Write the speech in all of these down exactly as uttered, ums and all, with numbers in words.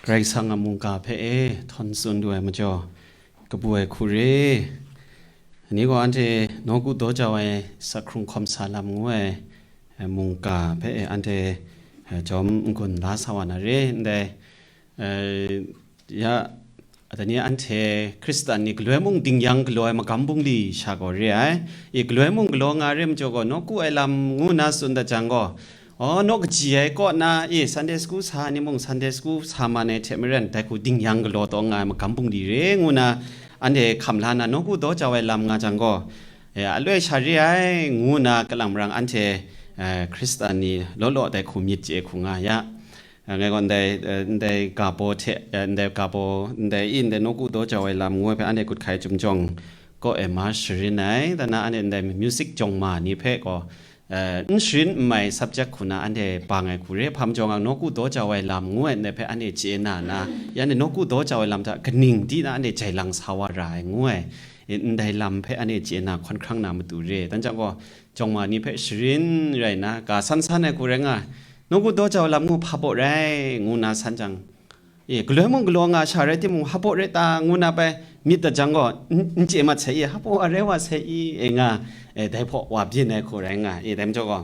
Karai Kasang a mungga hpe e htawn tsun lu ai majaw, kabu ai hku re, ni gaw anhte nawku daw jau ai, Sakhkrung Hkawm Sa Lam ngu ai, eh, mungga hpe e anhte, eh, jawm n-gun la sa wa na re ndai, eh, ya, dai ni anhte Hkristan ni galoi mung ding yang galaw ai magam bungli sha gaw re ai. I galoi mung galaw nga re majaw gaw, nawku ai lam ngu nna tsun dat jang gaw, aw, naw kaji ai kaw na, i Sunday school sa ni mung, Sunday school sa man ai hte maren, dai hku ding yang galaw taw nga ai magam bungli re ngu na, anhte hkam la na, nawku daw jau ai lam nga jang gaw, e, aloi sha re ai, ngu na, kalang marang anhte, e, Hkristan ni law law dai hku myit chye hku nga ya. E, ngai gaw ndai, e, ndai ga baw hte, e, ndai ga baw, ndai i, ndai nawku daw jau ai lam ngu ai hpe anhte kut hkai chyum jawng kaw e ma sharin ai, dan na anhte ndai music jawng ma ni hpe gaw, eh, n sharin n mai subject hku na anhte bang ai hku re, hpa majaw nga nawku daw jau ai lam ngu ai ndai hpe anhte chye na na, ya ni nawku daw jau ai lam hta kaning di na anhte jai lang sa wa ra ai ngu ai, eh, ndai lam hpe anhte chye na hkawn hkrang na matu re. Dan jang gaw, jawng ma ni hpe sharin rai nna, ga san san ai hku rai nga, nawku daw jau ai lam ngu hpa baw rai, ngu na san jang, e, galoi mung galaw nga sha rai timung, hpa baw rai ta, ngu na bai myit dat jang gaw, n, n chye mat sai i, hpa baw a rai wa sai i, e nga, e, dai hpaw wa byin ai hku rai nga, e, dai majaw gaw,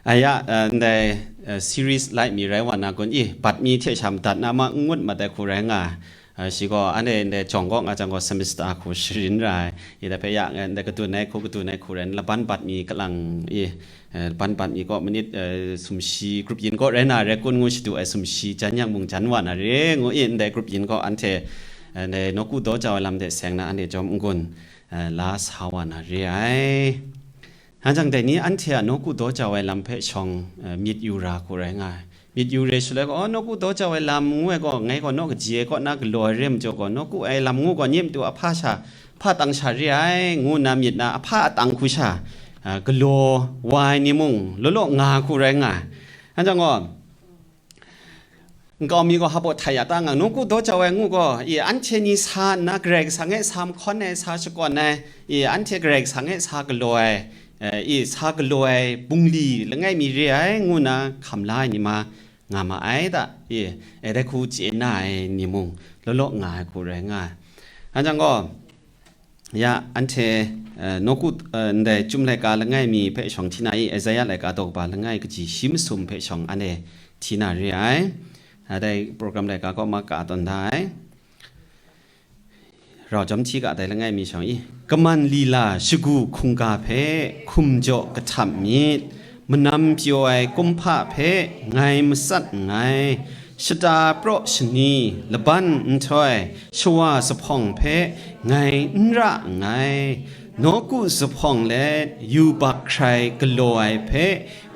a ya, e, ndai, e, series lai mi rai wa na kun, i, bat mi hte sha madat na ma n ngut mat ai hku rai nga, e, shi gaw, anhte ndai jawng kaw nga jang gaw, semester hku sharin ra ai, i, dai hpe ya, e, ndai kadun ai hku, kadun ai hku rai, laban bat mi kalang, i, eh, ban ban mi kaw manit, eh, sumshi group yin kaw rai na re kun ngu shadu ai sumshi jan yang mung jan wa na re ngu i ndai group yin kaw anhte, eh, ndai nawku daw jau ai lam de seng na anhte jawm n-gun, eh, la sa wa na re ai. Hkan jang dai ni anhte a nawku daw jau ai lam hpe shawng, eh, myit yu ra hku rai nga ai. Myit yu re shaloi gaw, "Oh, nawku daw jau ai lam," ngu ai gaw, ngai gaw naw kaji ai kaw na galaw ai re majaw gaw, nawku ai lam ngu gaw, nye matu ahpa sha, ahpa tang sha re ai, ngu nna myit na ahpa a tang hku sha, a, galaw wa ai ni mung, law law nga hku rai nga ai. Hkan jang gaw, nkau mi gaw hpa baw htai ya ta nga, nawku daw jau ai ngu gaw, i, anhte ni sa nna Karai Kasang e sa mahkawn ai, sa shakawn ai, i, anhte Karai Kasang e sa galaw ai, eh, i, sa galaw ai bungli langai mi re ai, ngu nna hkam la ai ni ma, nga ma ai ta, i, e, dai hku chye na ai ni mung, law law nga ai hku rai nga ai. Hkan jang gaw, ya, anhte, eh, nawku, eh, ndai Chyum Laika langai mi hpe shawng hti na i, Isaiah laika daw kaba langai kaji shi masum hpe shawng anhte hti na re ai. A, dai program laika kaw ma ka tawn da ai. Rau jawm hti ga dai langai mi shawng i, kaman lila shagu hkungga hpe hkum jaw kahtap myit, manam pyaw ai kumhpa hpe ngai matsat nngai, shata praw shani, laban nhtoi, shawa zuphpawng hpe ngai n ra nngai, nawku zuphpawng let yubak hkrai galaw ai hpe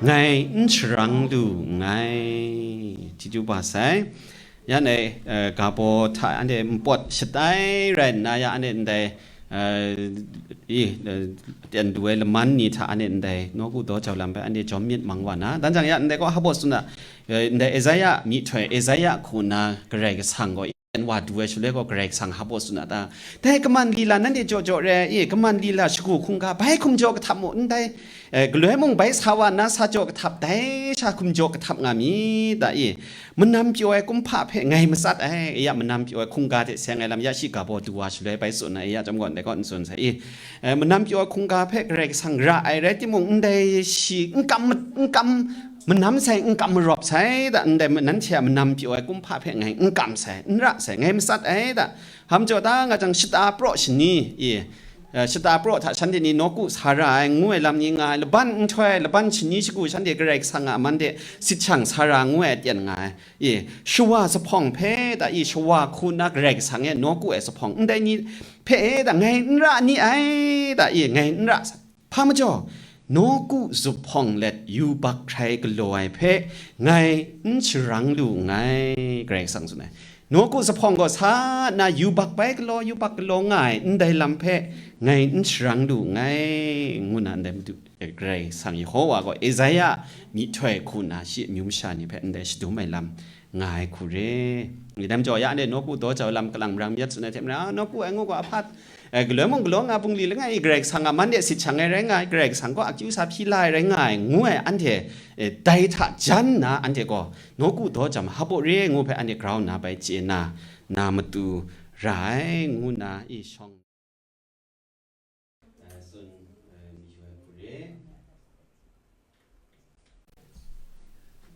ngai n sharang lu nngai. Chyeju ba sai. Ya ndai, eh, ga baw hta anhte npawt shatai rai nna, ya anhte ndai, eh, i, eh, aten du ai laman ni hta anhte ndai nawku daw jau lam hpe anhte jawm myit mang wa na. Dan jang ya ndai kaw hpa baw tsun a, eh, ndai Isaiah myihtoi, Isaiah hku nna Karai Kasang gaw, i, wa du ai shaloi gaw Karai Kasang hpa baw tsun a ta. Dai kaman lila nanhte jaw jaw re, i, kaman lila shagu hkungga bai hkum jaw kahtap mu, ndai, eh, galoi mung bai sa wa nna sa jaw kahtap, dai sha hkum jaw kahtap nga mi ta, i, manam pyaw ai kumhpa hpe ngai matsat ai, ya manam pyaw ai hkungga hte seng ai lam ya shi ga baw du wa shaloi bai tsun ai, ya chyawm gaw ndai kaw n tsun sai, i, eh, manam pyaw ai hkungga hpe Karai Kasang ra ai rai timung, ndai shi n kam, n kam, manam sai, n kam marawp sai, da, ndai nanhte a manam pyaw ai kumhpa hpe ngai n kam sai, n ra sai, ngai matsat ai, da, hpa majaw ta nga jang, shata praw shani, i, eh, shata praw hta shanhte ni nawku sa ra ai, ngu ai lam ni nga ai, laban nhtoi, laban shani shagu shanhte Karai Kasang a man de sit shang sa ra ngu ai aten nga ai, i, shawa zuphpawng hpe, da, i, shawa hku nna Karai Kasang e nawku ai zuphpawng ndai ni hpe, e, da, ngai n ra ni ai, da, i, ngai n ra sa. Hpa majaw, nawku zuphpawng let yubak hkrai galaw ai hpe ngai n sharang lu nngai, Karai Kasang tsun ai. Nawku zuphpawng gaw sa nna yubak bai galaw, yubak galaw nga ai ndai lam hpe ngai n sharang lu nngai, ngu nna ndai Madu, eh, Karai Kasang Yehowa gaw Isaiah myihtoi hku nna shi amyu masha ni hpe ndai shadum ai lam nga ai hku re. Dai majaw, ya ndai nawku daw jau lam kalang marang myit tsun ai hte maren, a, nawku ai ngu gaw ahpa, E, galoi mung galaw nga bungli langai i Karai Kasang a man de sit shang ai rai nga ai, Karai Kasang gaw akyu sa hpyi la ai rai nga ai, ngu ai anhte, e, dai hta jan nna anhte gaw nawku daw jam hap baw re ngu hpe anhte grau nna bai chye nna, na matu ra ai, ngu nna i shawng.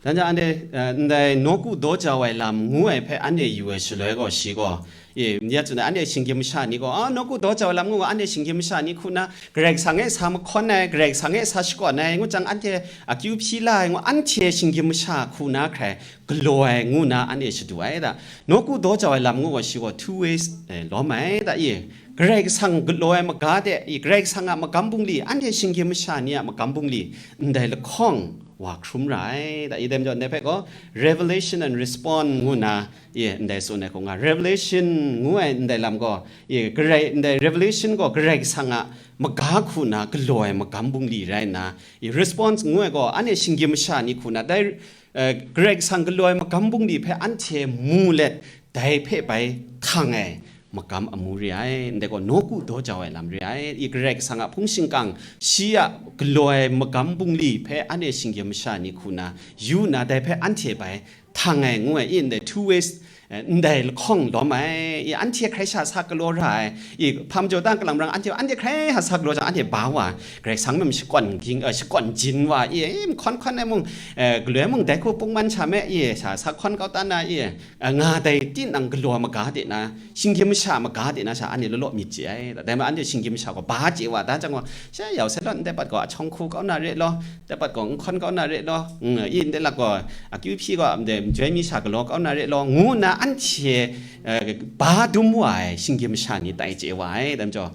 Dan jang anhte, eh, ndai nawku daw jau ai lam ngu ai hpe anhte yu ai shaloi gaw, shi gaw, e, ya tsun ai, anhte shinggyim masha ni gaw, a, nawku daw jau ai lam ngu gaw, anhte shinggyim masha ni hku na, Karai Kasang e sa mahkawn ai, Karai Kasang e sa shakawn ai, ngu jang anhte akyu hpyi la ai, ngu, anhte shinggyim masha hku na hkrai galaw ai, ngu na anhte shadu ai da. Nawku daw jau ai lam ngu gaw, shi gaw two ways, eh, lawm ai da, e. Karai Kasang galaw ai maga de, i Karai Kasang a magam bungli, anhte shinggyim masha ni a magam bungli, ndai lahkawng wa hkrum ra ai. Da, i dem jaw ndai hpe gaw, revelation and respond ngu na, i ndai tsun ai hku nga, revelation ngu ai ndai lam gaw, i Karai, ndai revelation gaw Karai Kasang a maga hku na galaw ai magam bungli rai nna, i response ngu ai gaw, anhte shinggyim masha ni hku na, dai, eh, Karai Kasang galaw ai magam bungli hpe anhte mu let, dai hpe bai hkang ai magam amu re ai, ndai gaw nawku daw jau ai lam re ai, i Karai Kasang a hpung shingkang, shi a galaw ai magam bungli hpe anhte shinggyim masha ni hku na yu nna, dai hpe anhte bai hkang ai, ngu ai, i ndai two ways, eh, ndai lahkawng lawm ai, i anhte hkrai sha sa galaw ra ai, i hpa majaw ta kalang marang anhte, anhte hkrai sha sa galaw jang, anhte ba wa, Karai Kasang mung shakawn ging, eh, shakawn jin wa, i, i, mahkawn hkawn ai mung, eh, galoi mung dai hku pungman sha me, i, sha sa hkawn kau ta na, i, a, nga dai tinang galaw maga de na, shinggyim masha maga de na sha anhte law law myit chye ai. Dai ma anhte shinggyim masha gaw ba chye wa, da jang gaw, sha yau sai law, ndai pat gaw a chawng hku kau na re law, ndai pat gaw nhkawn kau na re law, mm, i ndai lak gaw akyu hpyi gaw, ndai majoi mi sha galaw kau na re law, ngu nna anhte, eh, ba dum wa ai shinggyim masha ni tai chye wa ai. Dai majaw,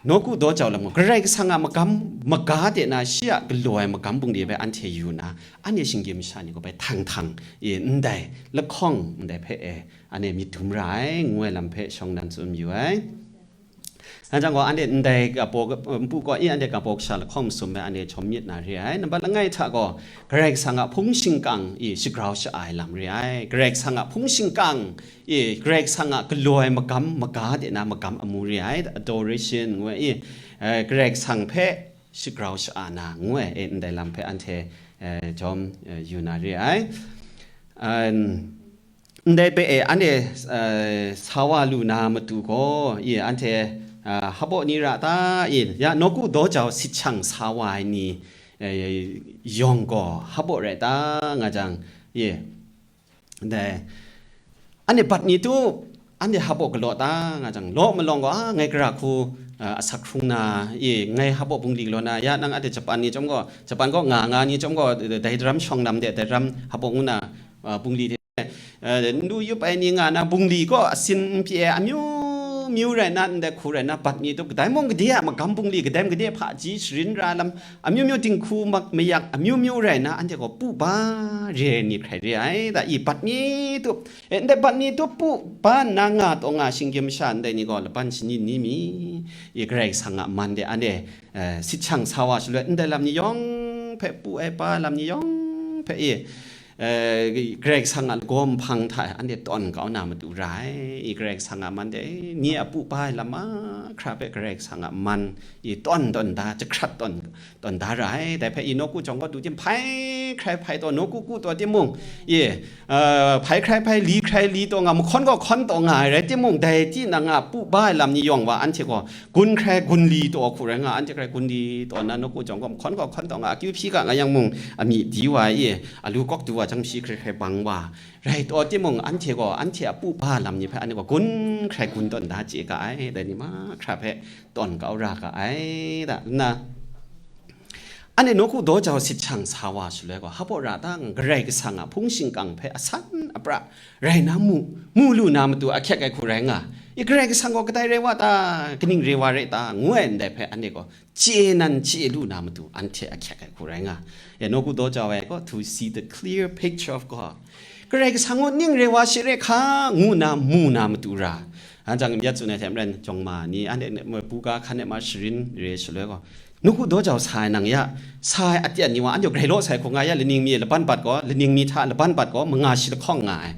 nawku daw jau lam gaw, Karai Kasang a magam maga de na, shi a galaw ai magam bungli hpe anhte yu nna, anhte shinggyim masha ni gaw bai htang htang, i, ndai lahkawng ndai hpe e, anhte myit dum ra ai, ngu ai lam hpe shawng dan tsun yu ai. Anhte gaw anhte ndai kabaw, npu gaw i anhte kabaw kasha lahkawng masum hpe anhte hkyawm myit na re ai. Nambat langai hta gaw, Karai Kasang a hpung shingkang i shagrau sha-ai lam re ai. Karai Kasang a hpung shingkang i Karai Kasang a galaw ai magam maga de na magam amu re ai, adoration ngu ai i, eh, Karai Kasang hpe shagrau sha-a na ngu ai, e, ndai lam hpe anhte, eh, jawm, eh, yu na re ai. An, ndai hpe e, anhte, eh, sa wa lu na matu gaw, i, anhte, ah, hap baw ni ra ta, i, ya nawku daw jau sit shang sa wa ai ni, eh, yawng gaw hap baw rai ta nga jang, i, Dai, anhte bat ni tu, anhte hap baw galaw ta nga jang, law malawng gaw, a, ngai gara hku, a, asak hkrung na, i, ngai hap baw bungli galaw na, ya nang anhte Japan ni chyawm gaw, Japan gaw nga nga ni chyawm gaw, dai daram shawng nam de, daram hap baw ngu na, a, bungli de, a, ndu yup ai ni nga na, bungli gaw asin n pyi ai, amyu myu rai na, ndai hku rai na, bat ni tu, kadai mung gade a magam bungli, kadai mung gade hpaji sharin ra lam, amyu myu dinghku mak mayak amyu myu rai na, anhte gaw pu ba re ai ni hkrai re ai, da, i bat ni tup, e, ndai bat ni tup pu ba nna nga taw nga shinggyim masha ndai ni gaw laban shani ni mi, i Karai Kasang a man de anhte, e, sit shang sa wa shaloi, ndai lam ni yawng hpe pu ai pa lam ni yawng hpe, i, e, Karai Kasang a lagaw nhpang hta e anhte tawn kau na matu ra ai, i Karai Kasang a man de, ni a pu ba ai lam mahkra hpe Karai Kasang a man, i tawn tawn da, jahkrat tawn, tawn da ra ai. Dai hpe i nawku jawng gaw du tim hpai hkrai hpai taw, nawku ku taw timung, i, a, hpai hkrai hpai, li hkrai li taw nga, mahkawn gaw hkawn taw nga ai rai timung, dai tinang a pu ba ai lam ni yawng wa anhte gaw gun hkrai gun li taw hku rai nga, anhte hkrai gun li taw nna, nawku jawng gaw mahkawn gaw hkawn taw nga, akyu hpyi ga nga yang mung, amyih di wa ai, i, alu kawk du wa jang shi hkrai hkrai bang wa, rai taw timung, anhte gaw anhte a pu ba lam ni hpe anhte gaw gun hkrai gun tawn da chye ga ai, dai ni mahkra hpe tawn kau ra ga ai, da nna, anhte nawku daw jau sit shang sa wa shaloi gaw, hap baw ra ta nga, Karai Kasang a hpung shingkang hpe asan apra rai na mu, mu lu na matu ahkyek ai hku rai nga, i Karai Kasang gaw kadai rai wa ta, kaning rai wa rai ta, ngu ai ndai hpe anhte gaw chye nan chye lu na matu anhte ahkyek ai hku rai nga. Ya, nawku daw jau ai gaw, to see the clear picture of God. Karai Kasang gaw ning rai wa shi rai hka, ngu na mu na matu ra. Anhte myit tsun ai hte maren, jawng ma ni, anhte buga hkan e ma sharin re shaloi gaw, nawku daw jau sa ai nang ya, sa ai aten ni wa, anhte grai law sai hku nga ya, laning mi laban bat gaw, laning mi hta laban bat gaw, manga shi lahkawng nga ai.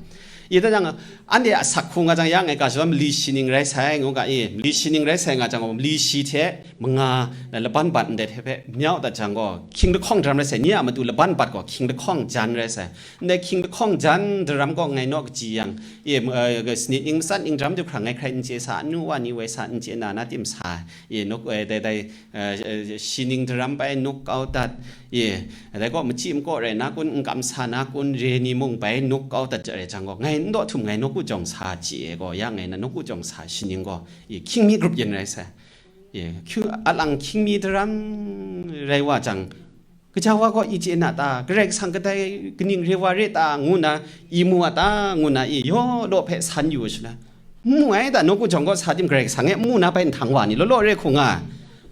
I ta jang, Anhte a sak hku nga jang, ya ngai ga jaw, mali shi ning rai sai, ngu ga i, mali shi ning rai sai nga jang gaw, mali shi hte manga, eh, laban bat ndai hte hpe myau dat jang gaw, hkying lahkawng daram rai sai, nye a matu laban bat gaw hkying lahkawng jan rai sai. Ndai hkying lahkawng jan daram gaw ngai naw kaji yang, e, eh, sanit ning matsat ning daram du hkra ngai hkrai n chye sa, anu wa ni woi sa n chye na, na tim sa, e, nok, eh, dai, dai, eh, eh, shi ning daram bai nuk kau dat, e, dai gaw machyi makaw rai na kun, n kamsa na kun, re ni mung bai nuk kau dat rai jang gaw, ngai n daw htum ngai nawku jawng sa chye gaw, ya ngai na nawku jawng sa shi ning gaw, e, hkying mi grup yin rai sai. E, hkyu alang hkying mi daram rai wa jang, kaja wa gaw i chye na ta, Karai Kasang kadai kaning re wa re ta, ngu na, i mu a ta, ngu na, i yaw law hpe san yu sha la, n mu ai ta, nawku jawng gaw sa tim Karai Kasang e n mu na bai nhtang wa ni law law re hku nga,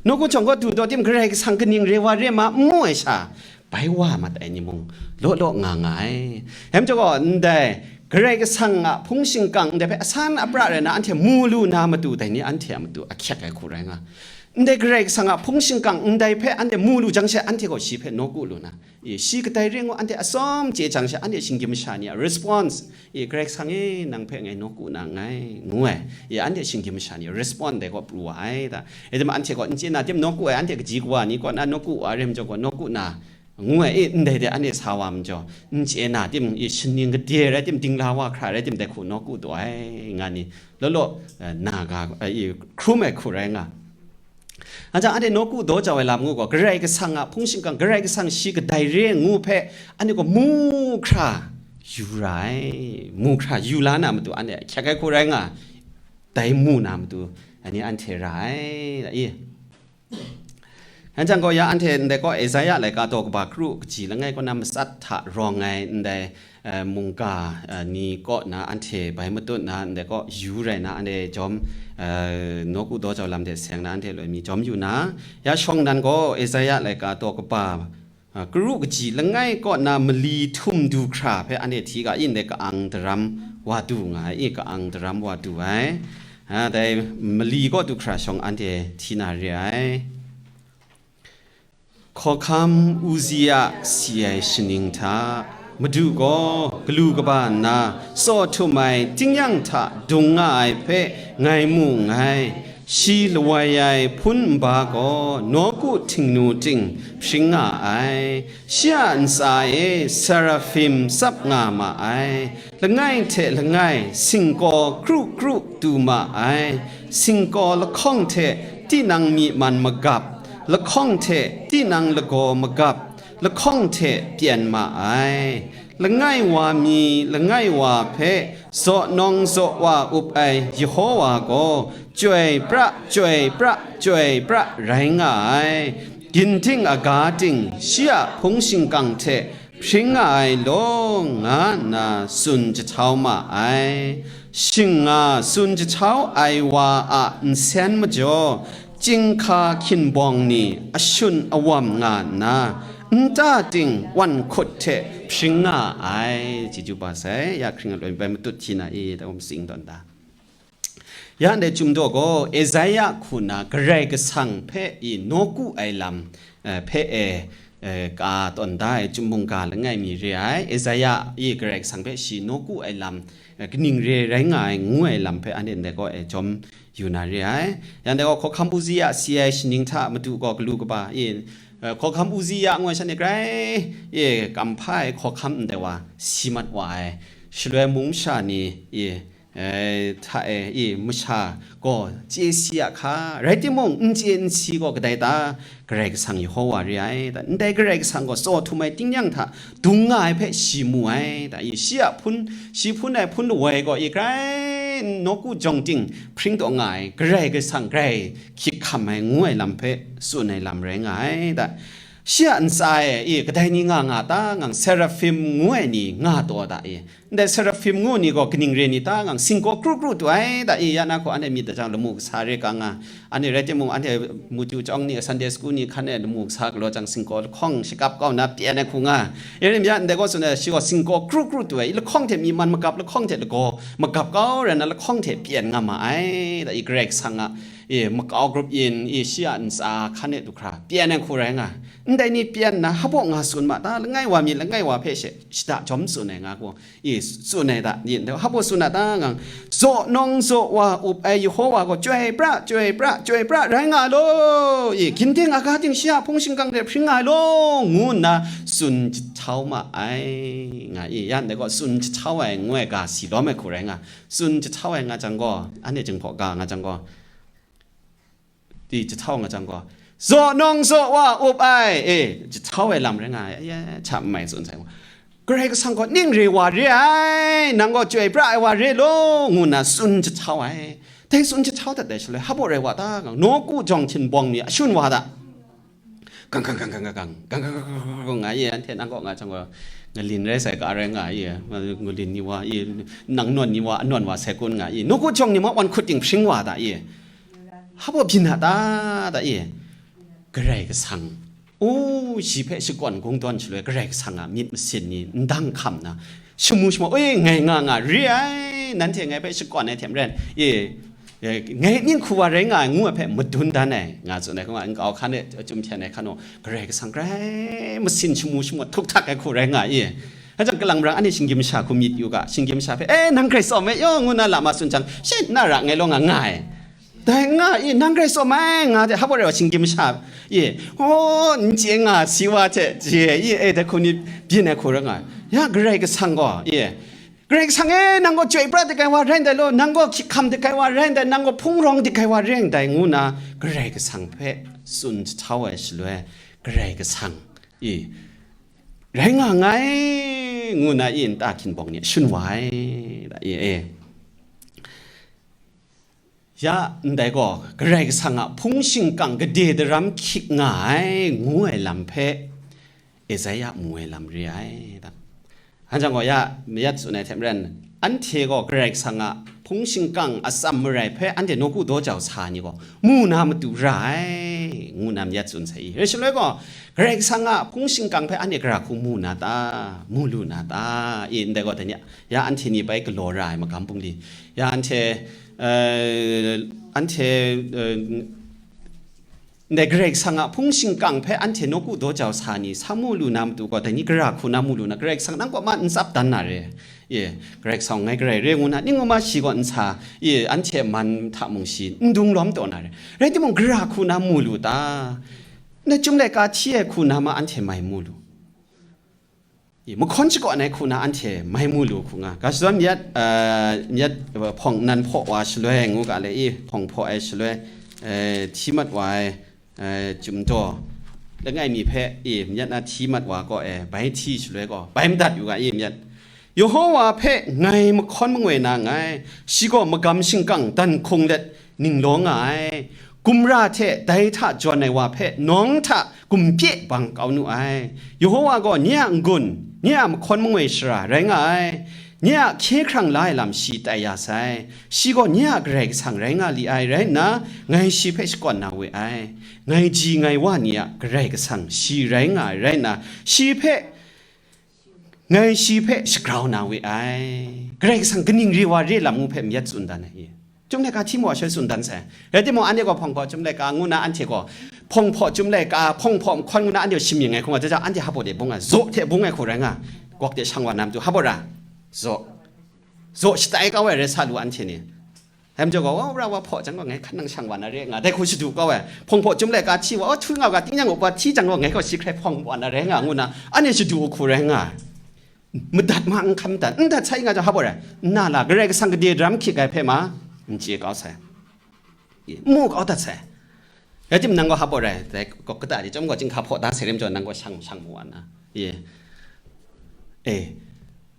nawku jawng gaw du daw tim Karai Kasang kaning re wa re ma n mu ai sha, bai wa mat ai ni mung law law nga nga ai. Dai majaw gaw, ndai Karai Kasang a hpung shingkang ndai hpe asan apra rai na anhte mu lu na matu, dai ni anhte a matu ahkyek ai hku rai nga. Ndai Karai Kasang a hpung shingkang ndai hpe anhte mu lu jang she, anhte gaw shi hpe nawku lu na, e, shi kadai re ngu anhte atsawm chye jang she, anhte shinggyim masha ni a response, e, Karai Kasang e, nang hpe ngai nawku na nngai, ngu ai, e, anhte shinggyim masha ni a response dai gaw pru wa ai ta. E, dai ma anhte gaw n chye na tim nawku ai, anhte kaji kawa ni kaw na nawku wa ai, re majaw gaw nawku na, ngu ai, e, ndai de anhte sa wa majaw, n chye na tim, e, shaning gade rai tim, dingla wa hkra rai tim, dai hku nawku taw ai, nga ni, law law, eh, na ga, eh, e, hkrum ai hku rai nga. Anhte anhte nawku daw jau ai lam ngu gaw, Karai Kasang a hpung shingkang, Karai Kasang shi kadai re ngu hpe, anhte gaw mu hkra yu ra ai, mu hkra yu la na matu, anhte ahkyek ai hku rai nga, dai mu na matu, ani anhte ra ai, da i. Anhte gaw ya anhte ndai gaw Isaiah laika daw kaba kru kaji langai kaw na matsat hta rawng ai ndai, eh, mungga, eh, ni kaw na anhte bai matut na, ndai kaw yu rai na, anhte jawm, eh, nawku daw jau lam de seng na, anhte loi mi jawm yu na, ya shawng nan gaw Isaiah laika daw kaba, eh, kru kaji langai kaw na mali htum du hkra hpe anhte hti ga i, ndai ka-ang daram wa du nga ai, i ka-ang daram wa du ai. Ah, dai mali kaw du hkra shawng anhte hti na re ai. Hkawhkam Uzia si ai shaning hta, Madu gaw galu kaba nna tsaw htum ai tingnyang hta dung nga ai hpe ngai mu nngai. Shi lawai ai hpun nba gaw nawku htingnu ting hpring nga ai. Shi a ntsa e serafim tsap nga ma ai. Langai hte langai singkaw kru kru tu ma ai. Singkaw lahkawng hte tinang myi man magap, lahkawng hte tinang lagaw magap, lahkawng hte pyen ma ai. Langai wa mi langai wa hpe zaw nawng zaw wa up ai Yehova gaw, chyoi pra, chyoi pra, chyoi pra rai nga ai. Ginting aga ting shi a hpung shingkang hte hpring nga ai law, nga nna tsun jahtau ma ai. Shing nga tsun jahtau ai wa a nsen majaw, chyinghka hkinbawng ni ashun awam nga nna, nta ting wan hkut hte hpring nga ai. Chyeju ba sai, ya hkring aloi bai matut hti na i, ta um sing tawn ta. Ya ndai Chyum daw gaw, Isaiah hku na Karai Kasang hpe i nawku ai lam, eh, hpe e, eh, ka tawn da ai Chyum mungga langai mi re ai. Isaiah i Karai Kasang hpe shi nawku ai lam, eh, kaning re rai nga ai ngu ai lam hpe anhte ndai kaw e jawm yu na re ai. Ya ndai gaw Hkawhkam Uzia si ai shaning hta madu gaw galu kaba i, eh, Hkawhkam Uzia ngu ai shanhte grai i, kam hpa ai hkawhkam ndai wa si mat wa ai. Shaloi mung masha ni i, eh, hta e, i, masha gaw chye si a hka, rai timung, n chye n si gaw kadai ta? Karai Kasang Yehova re ai ta? Ndai Karai Kasang gaw tsaw htum ai tingnyang hta dung nga ai hpe shi mu ai ta? I, shi a hpun, shi hpun ai hpun lawai gaw, i, grai nawku jawng ting hpring taw nga ai, Karai Kasang grai hkyik hkam ai ngu ai lam hpe tsun ai lam rai nga ai ta? Shi a ntsa e, i, kadai ni nga nga ta? Ngang Seraphim ngu ai ni nga taw ta? I, Ndai Seraphim ngu ni gaw kaning re ni ta? Ngang singkaw kru kru tu ai ta? I, ya na hku anhte myit da jang lamu kasa re kang nga, anhte rai timung, anhte mutu chyawng ni, Sunday school ni hkan e lamu kasa galaw jang, singkaw lahkawng shakap kau na pyen ai hku nga. Ya rim ya, ndai gaw tsun ai, shi gaw singkaw kru kru tu ai, i lahkawng hte myi man magap, lahkawng hte lagaw magap kau rai na, lahkawng hte pyen nga ma ai ta? I, Karai Kasang a E, makau grup yin, e, shi a ntsa hkan e du hkra, pyan ai hku rai nga. Ndai ni pyan na, hpaw nga tsun ma ta, langai wa myit, langai wa hpe she, shada jawm tsun ai nga hku, e, tsun ai ta, yin, hpaw tsun a ta ngang, zaw nawng zaw wa up ai Yehova gaw, chyoi pra, chyoi pra, chyoi pra, rai nga law, e, ginding aga ting shi a hpung shingkang hte hpring nga law, ngu nna tsun jahtau ma ai, nga i, yan dai gaw, tsun jahtau ai, ngu ai ga si lawm ai hku rai nga, tsun jahtau ai nga jang gaw, anhte jinghpaw ga nga jang gaw, di jahtau nga jang gaw, zaw nawng zaw wa up ai, e, jahtau ai lam rai nga ai, aye, hta n mai tsun sai gaw, Karai Kasang gaw ning re wa re ai, nang gaw chyoi pra ai wa re law, ngu nna tsun jahtau ai. Dai tsun jahtau dat ai shaloi, hpaw rai wa ta, nawku jawng htinbawng mi a shun wa da. Gang, gang, gang, gang, gang, gang, gang, gang, gang, gang, gang, nga ye, anhte nang kaw nga jang gaw, ngalin rai sai ga rai nga ye, ngalin ni wa ye, nang nawn ni wa, anawn wa sai kun nga ye, nawku jawng ni ma wan hkut ting hpring wa da ye, hpaw byin a ta, da ye, Karai Kasang, u, shi hpe shakawn kungdawn shaloi, Karai Kasang a myit masin ni ndang hkam na, shamu shamu, oi, ngai nga nga re ai, nanhte ngai hpe shakawn ai hte maren, e, e, ngai ning hku wa rai nga ai, ngu ai hpe madun dan ai, nga tsun ai, hkungga nkau hkan e, chyum hten ai hkan u, Karai Kasang grai masin shamu shamu htuk htak ai hku rai nga i. Hajang kalang marang anhte shinggyim masha hku myit yu ga, shinggyim masha hpe, e, nang grai tsawm ai yaw, ngu na lam a tsun jang, she na ra ngai law nga nga ai. Dai nga i, nang grai tsawm ai, nga de, hpaw rai wa shinggyim masha, i, o, n chye nga, si wa hte, je, i, e, dai hku ni byin ai hku rai nga, ya, Karai Kasang gaw, i, Karai Kasang e, nang gaw chyoi pra dik ai wa rai ndai law, nang gaw hkyik hkam dik ai wa rai ndai, nang gaw hpung rawng dik ai wa rai ndai, ngu na Karai Kasang hpe tsun jahtau ai shaloi, Karai Kasang, i, rai nga nngai, ngu na i nta hkinbawng ni shun wa ai, da, i, e. Ya, ndai gaw, Karai Kasang a hpung shingkang gade daram hkyik nga ai, ngu ai lam hpe, Esaia mu ai lam re ai, da. Hkan jang gaw, ya, mayat tsun ai hte maren, anhte gaw Karai Kasang a hpung shingkang atsam marai hpe anhte nawku daw jau sa ni gaw, mu na matu ra ai, ngu na mayat tsun sai i. Rai shaloi gaw, Karai Kasang a hpung shingkang hpe anhte gara hku mu na ta, mu lu na ta, i, ndai gaw, dai ni, ya, anhte ni bai galaw ra ai magam bungli, ya, anhte, eh, anhte, eh, ndai Karai Kasang a hpung shingkang hpe anhte nawku daw jau sa ni, sa mu lu na matu gaw, dai ni gara hku na mu lu na, Karai Kasang nang kaw ma n tsap dan na re. Ye, Karai Kasang ngai garai re ngu na, ning u ma shi gaw n sa, ye, anhte man hta mung shi n dung lawm taw na re. Rai timung, gara hku na mu lu ta? Ndai Chyum laika hti ai hku na ma anhte mai mu lu. I, mahkawn shakawn ai hku na anhte mai mu lu hku nga. Ga shadawn myat, ah, myat, ah, hpawng nan hpaw wa shaloi ngu ga le i, hpawng hpaw ai shaloi, eh, hti mat wa ai, eh, Chyum daw langai mi hpe i, myat na hti mat wa gaw e, bai hti shaloi gaw, bai madat yu ga i, myat. Yehova hpe ngai mahkawn mangoi na nngai, shi gaw magam shingkang dan hkung let, ning law nga ai. Gumra hte dai hta jawn ai wa hpe nawng hta gumpye bang kau nu ai. Yehova gaw nye a n-gun, nye a mahkawn mangoi shara rai nga ai. Nye a hkye hkrang la ai lam shi tai ya sai. Shi gaw nye a Karai Kasang rai nga li ai rai nna, ngai shi hpe shakawn na we ai. Ngai ji ngai wa ni a Karai Kasang shi rai nga ai rai nna, shi hpe Ngai shi hpe shagrau na we ai. Karai Kasang kaning re wa re lam ngu hpe myit tsun dan ai. Chyum laika hti maw shoi tsun dan sai. Rai timung, anhte gaw hpawng hpaw chyum laika ngu na anhte gaw, hpawng hpaw chyum laika, hpawng hpaw mahkawn ngu na anhte gaw shimying ngai hkung ai, hta anhte hpa de bung ai, zaw hte bung ai hku rai nga, gawk de shang wa na matu hpa ra, zaw, zaw shatai kau ai rai sa lu anhte ni. Dai majaw gaw, wa ra wa hpaw jang gaw, ngai hkan nang shang wa na re nga, dai hku shadu kau ai. Hpawng hpaw chyum laika hti wa, o, htwi nga u ga, tingnyang u ga, hti jang gaw, ngai gaw shi hkrai hpawng wa na re nga, ngu na, anhte shadu hku rai nga. Madat ma n hkam dat, n dat sai nga jang, hpa rai, n na la, Karai Kasang gade daram hkyik ai hpe ma, n chye kau sai. Mu kau dat sai. Rai tim nang gaw hpa rai, dai kawk kata di chyawm gaw, chyinghka hpaw da sai rim jaw, nang gaw shang, shang mu wa na. Ye. E.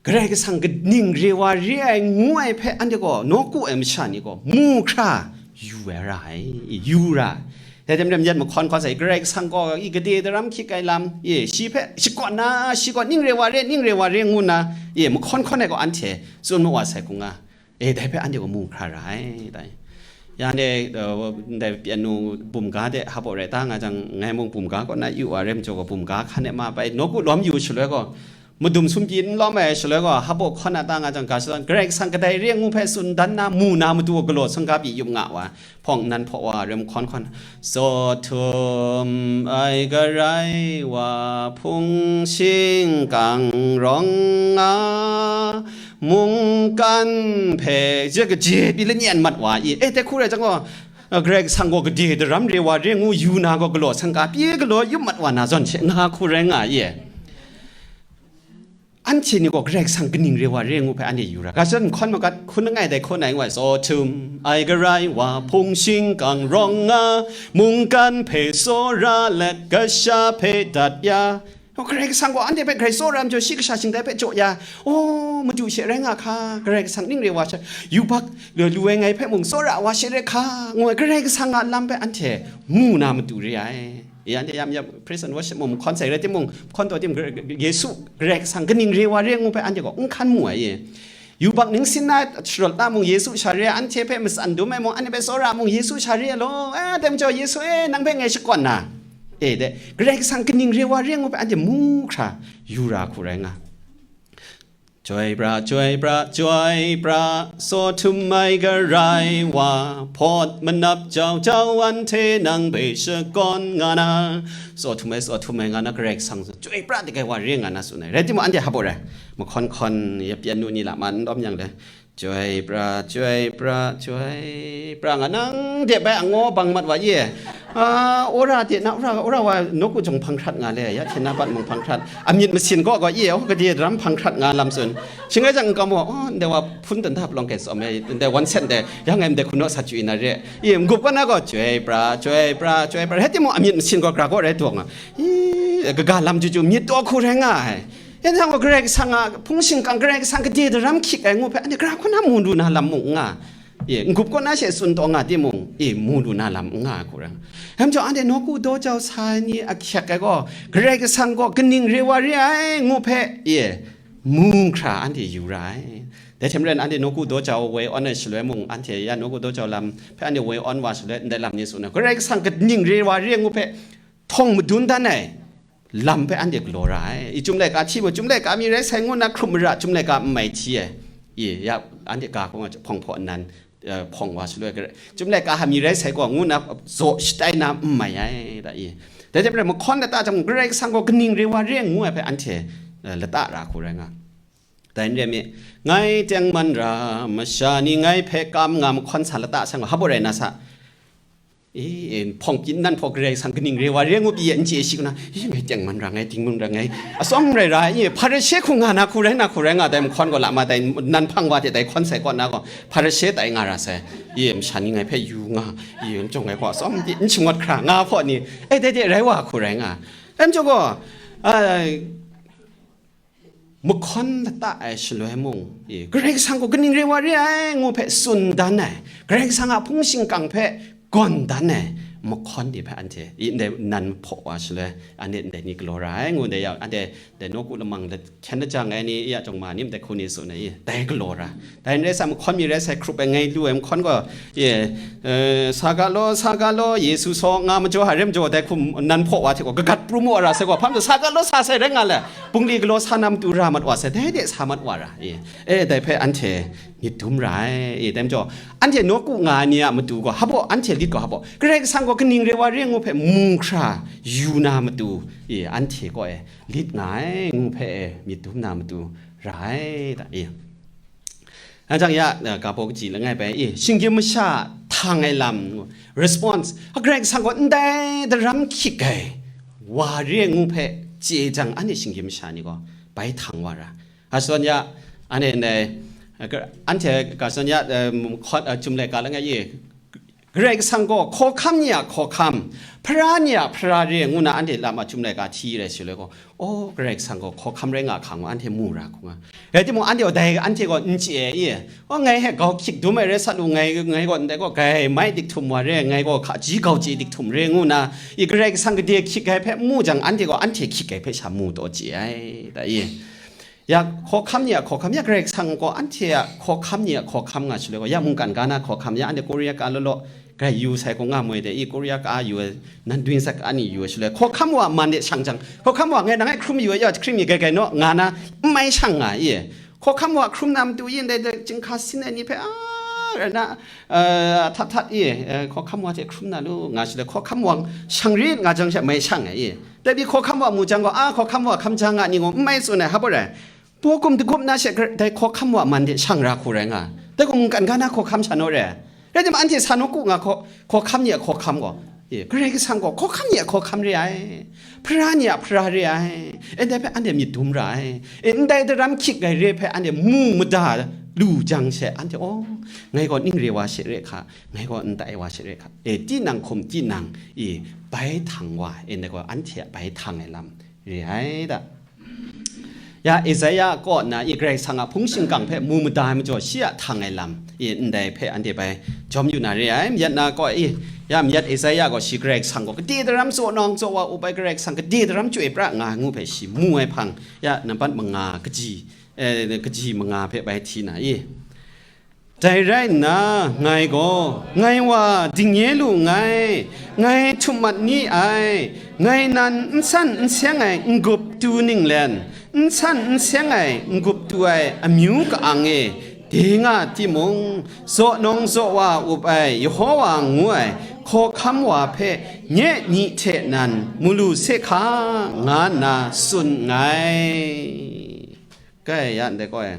Karai Kasang kaning re wa re ai ngu ai hpe anhte gaw nawku ai masha ni gaw mu hkra yu ai ra ai, yu ra ai. Dai hte maren myit mahkawn hkawn sai, Karai Kasang gaw i gade daram hkyik ai lam, e, shi hpe shakawn na, shi gaw ning re wa re, ning re wa re ngu na, e, mahkawn hkawn ai gaw anhte tsun ma wa sai hku nga. E, dai hpe anhte gaw mu hkra ra ai, dai. Ya, ndai, eh, ndai pianu bumga de hpa rai ta nga jang, ngai mung bumga kaw na yu wa re majaw gaw, bumga hkan e ma bai, nawku lawm yu shaloi gaw, Madum sum pyi n lawm ai shaloi gaw, hpaw hkawn a ta nga jang, ga shadawn, Karai Kasang kadai re ngu hpe tsun dan na, mu na matu galaw sangga pyi yup nga wa, hpawng nan hpaw wa, rem hkawn hkawn, Sawhtum ai Karai wa, hpung shingkang rawng nga, mungkan hpe je kaje pyi lanyen mat wa i, e, dai hku rai jang gaw, Karai Kasang gaw gade daram re wa re ngu yu na gaw galaw sangga pyi galaw yup mat wa na zawn she nga hku rai nga i. Anhte ni gaw Karai Kasang kaning re wa re ngu hpe anhte yu ra. Ga shadawn hkawn magat hkun langai dai hkawn ai ngu ai, Sawhtum ai Karai wa, hpung shingkang rawng nga, mungkan hpe tsawra let, kasha hpe dat ya. Karai Kasang gaw anhte hpe grai tsawra majaw, shi kasha shingtai hpe jaw ya. O, madu she rai nga hka, Karai Kasang ning re wa sha, yubak lu ai ngai hpe mung tsawra wa she rai hka, ngu ai Karai Kasang a lam hpe anhte mu na matu re ai. Ya, anhte yam yam praise and worship mung hkawn sai rai timung, hkawn taw tim, Yesu Karai Kasang kaning re wa re ngu hpe anhte gaw n hkan mu ai. Yubak ningsin na sharawt la mung, Yesu sha re ai, anhte hpe matsan dum ai mung, anhte hpe tsawra mung, Yesu sha re ai law, e, dai majaw, Yesu e, nang hpe ngai shakawn na, e, dai, Karai Kasang kaning re wa re ngu hpe anhte mu hkra yu ra hku rai nga. Chyoi pra, chyoi pra, chyoi pra, Sawhtum ai Karai wa, hpawt manap jau jau anhte nang hpe shakawn nga na, Sawhtum ai, Sawhtum ai nga na, Karai Kasang chyoi pra dik ai wa re nga na tsun ai. Rai timung, anhte hpaw rai, mahkawn hkawn ya pyan nu ni la ma n lawm yang le, Chyoi pra, chyoi pra, chyoi pra nga nang de bai angaw bang mat wa ye. A, ora de na, ora, ora wa nawku jawng hpang hkrat nga le, ya hte na bat mung hpang hkrat. Amyit masin gaw gaw ye, oh, gade daram hpang hkrat nga lam tsun. Shingai jang n kam wa, oh, ndai wa hpun dan da palawng kai tsawm e, ndai wan sen de, ya ngai ndai hku naw sa chyu na re. Ye, n-gup kaw na gaw, chyoi pra, chyoi pra, chyoi pra. Rai timung amyit masin gaw gra gaw rai dawng a. I, kaga lam chyu chyu myit taw hku rai nga ai. Yan jang gaw Karai Kasang a hpung shingkang, Karai Kasang gade daram hkyik ai ngu hpe, anhte gara hku na mu lu na lam mung n nga, e, n-gup kaw na she tsun taw nga timung, e, mu lu na lam n nga ai hku rai. Yang jang anhte nawku daw jau sa ai ni ahkyak ai gaw, Karai Kasang gaw kaning re wa re ai ngu hpe, e, mu hkra anhte yu ra ai. Dai hte maren anhte nawku daw jau woi awn ai shaloi mung, anhte ya nawku daw jau lam hpe anhte woi awn wa shaloi, ndai lam ni tsun ai, Karai Kasang kaning re wa re ngu hpe htawng madun dan ai lam hpe anhte galaw ra ai. I, Chyum laika hti mu, Chyum laika mi rai sai ngu na hkrum mara, Chyum laika n mai hti ai. I, ya, anhte ga hkawng a hpawng hpaw nnan, eh, hpawng wa shaloi, Chyum laika hta mi rai sai gaw ngu na zaw shatai na n mai ai, da i. Dai hte maren mahkawn lata jang, Karai Kasang gaw kaning re wa re ngu ai hpe anhte, eh, lata ra hku rai nga. Dai n re mi, ngai tengman ra, masha ni ngai hpe kam nga mahkawn sa lata sai gaw, hpaw rai na sa. E, e, hpawng pyi nnan hpaw Karai Kasang kaning re wa re ngu pyi n chye shi kau na, e, ngai tengman ra ngai, tingmung ra ngai, atsawm rai ra, e, Hparishe hku nga na hku rai na hku rai nga dai mahkawn gaw la ma dai, nan hpang wa hte dai hkawn sai kaw na gaw, Hparishe tai nga ra sai, e, masha ni ngai hpe yu nga, e, n jawng ngai gaw atsawm di n shangut hkra nga hpaw ni, e, dai de rai wa hku rai nga, n jawng gaw, a, mahkawn lata ai shaloi mung, e, Karai Kasang gaw kaning re wa re ai ngu hpe tsun dan ai, Karai Kasang a hpung shingkang hpe gawn dan ai mahkawn ni hpe anhte, i, ndai nan hpaw wa shaloi, anhte ndai ni galaw ra ai ngu ndai yang, anhte dai nawku lamang let hkyen lajang ai ni, i, a jawng ma ni, ndai hku ni tsun ai, i, dai galaw ra. Dai n rai sa, mahkawn mi rai sai, hkrup ai ngai lu ai mahkawn gaw, e, eh, sa ga law, sa ga law, Yesu saw nga majaw, hare majaw, dai hkum nan hpaw wa hte gaw, kagat pru mu wa ra sai gaw, hpa majaw, sa ga law, sa sai rai nga le, bungli galaw sa na matu ra mat wa sai, dai de sa mat wa ra, e, e, dai hpe anhte myit dum ra ai, e, dai majaw, anhte nawku nga ai ni a matu gaw, hpaw, anhte lit gaw, hpaw, Karai Kasang gaw kaning re wa re ngu hpe mu hkra yu na matu, e, anhte kaw e lit nga ai ngu hpe, e, myit dum na matu ra ai, da, e. Yang jang ya, eh, ga baw kaji langai bai, e, shinggyim masha htang ai lam, response, a, Karai Kasang gaw ndai daram hkyik ai wa re ngu hpe chye jang, anhte shinggyim masha ni gaw bai htang wa ra. A shadawn ya, anhte ndai, eh, ka-, anhte ga shadawn ya, eh, hkawn, eh, Chyum laika langai e, Karai Kasang gaw hkawhkam ni a hkawhkam, hpara ni a hpara re ngu na anhte lam a Chyum laika hti rai shaloi gaw, o, Karai Kasang gaw hkawhkam rai nga hkang gaw anhte mu ra hku nga. Rai timung, anhte gaw dai anhte gaw n chye ai, i, o, ngai hte gau hkyik dum ai rai sa lu, ngai, ngai gaw ndai gaw grai mai dik htum wa re, ngai gaw hkaji gau chye dik htum re ngu na, i, Karai Kasang gade hkyik ai hpe mu jang, anhte gaw anhte hkyik ai hpe sha mu taw chye ai, da, i. Ya hkawhkam ni a hkawhkam, ya Karai Kasang gaw anhte a hkawhkam ni a hkawhkam nga shaloi gaw, ya mungkan ga na hkawhkam, ya anhte Korea ka law law, Grai yu sai hku nga moi de, i Korea ka yu ai, nan dwin sat ka ni yu ai shaloi, hkawhkam wa man de shang jang, hkawhkam wa ngai nang e hkrum yu ai, ya hkrum mi gai gai naw, nga na, n mai shang nga i. Hkawhkam wa hkrum na matu i, ndai, ndai chyinghka sin ai ni hpe, a, rai na, eh, htat htat i, eh, hkawhkam wa hte hkrum na lu, nga shaloi, hkawhkam wa shang rit nga jang she mai shang ai i. Dai pyi hkawhkam wa mu jang gaw, a, hkawhkam wa hkam jang nga ni gaw, n mai tsun ai, hap rai. Paw kum dagup na she, dai hkawhkam wa man de shang ra hku rai nga. Dai gaw mungkan ga na hkawhkam sha naw re. Rai timung, anhte sa nawku nga hkaw, hkawhkam ni a hkawhkam gaw, e, Karai Kasang gaw hkawhkam ni a hkawhkam re ai, hpara ni a hpara re ai, e, ndai hpe anhte myit dum ra ai, e, ndai daram hkyit gai re hpe anhte mu mada lu jang she, anhte, "Aw, ngai gaw ning re wa she re hka, ngai gaw ndai wa she re hka," e, tinang hkum tinang, e, bai htang wa, e, ndai gaw anhte a bai htang ai lam re ai da. Ya Esaia kaw na i Karai Kasang a hpung shingkang hpe mu mada ai majaw, shi a htang ai lam i ndai hpe anhte bai jawm yu na re ai. Mayat na kaw i, ya mayat Esaia gaw shi Karai Kasang gaw gade daram zaw nawng zaw wa up ai Karai Kasang gade daram chyoi pra nga ngu hpe shi mu ai hpang, ya nampat manga kaji, eh, kaji manga hpe bai hti na i. Dai rai nna, ngai gaw, ngai wa dingnye lu nngai, ngai htum mat ni ai, ngai nan n san n seng ai n-gup tu ninglen, n san n seng ai n-gup tu ai amyu ka-ang e, de nga timung, zaw nawng zaw wa up ai Yehova ngu ai hkawhkam wa hpe nye ni hte nan mu lu se hka, nga nna tsun nngai. Kai ya ndai kaw e.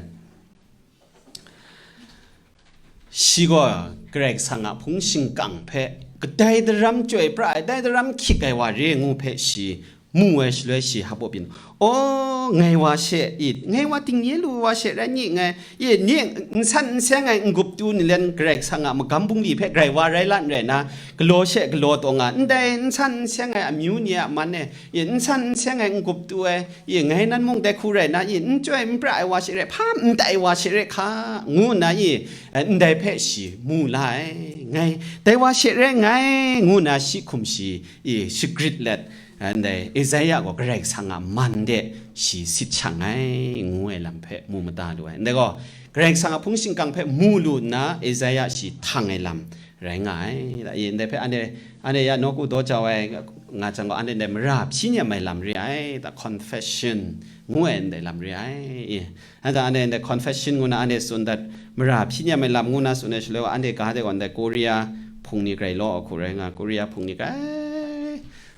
Shi gaw Karai Kasang a hpung shingkang hpe kadai daram chyoi pra ai, dai daram hkyit ai wa re ngu hpe shi mu ai shaloi, shi hap byin, "Aw, ngai wa she i, ngai wa dingnye lu wa she rai ni ngai, i, ni n san n seng ai n-gup tu ninglen Karai Kasang a magam bungli hpe grai wa rai lan rai na, galaw she galaw taw nga, ndai n san n seng ai amyu ni a man e, i, n san n seng ai n-gup tu ai, i, ngai nan mung dai hku rai na, i, n chyoi n pra ai wa she re, hpa n tai wa she re hka, ngu nna, i, ndai hpe shi mu la ai, ngai, dai wa she re ngai, ngu nna shi hkum shi, i, shagrit let, ndai Esaia gaw Karai Kasang a man de shi sit shang ai, ngu ai lam hpe mu mada lu ai. Ndai gaw, Karai Kasang a hpung shingkang hpe mu lu nna, Esaia shi htang ai lam, rai nga ai. Da, i, ndai hpe anhte, anhte ya nawku daw jau ai nga jang gaw, anhte ndai mara hpyi nem ai lam re ai, da, confession ngu ai ndai lam re ai. I, anhte, anhte ndai confession ngu na anhte tsun dat, mara hpyi nem ai lam ngu na tsun ai shaloi wa, anhte ga de gaw ndai Korea hpung ni grai law ai hku rai nga, Korea hpung ni grai,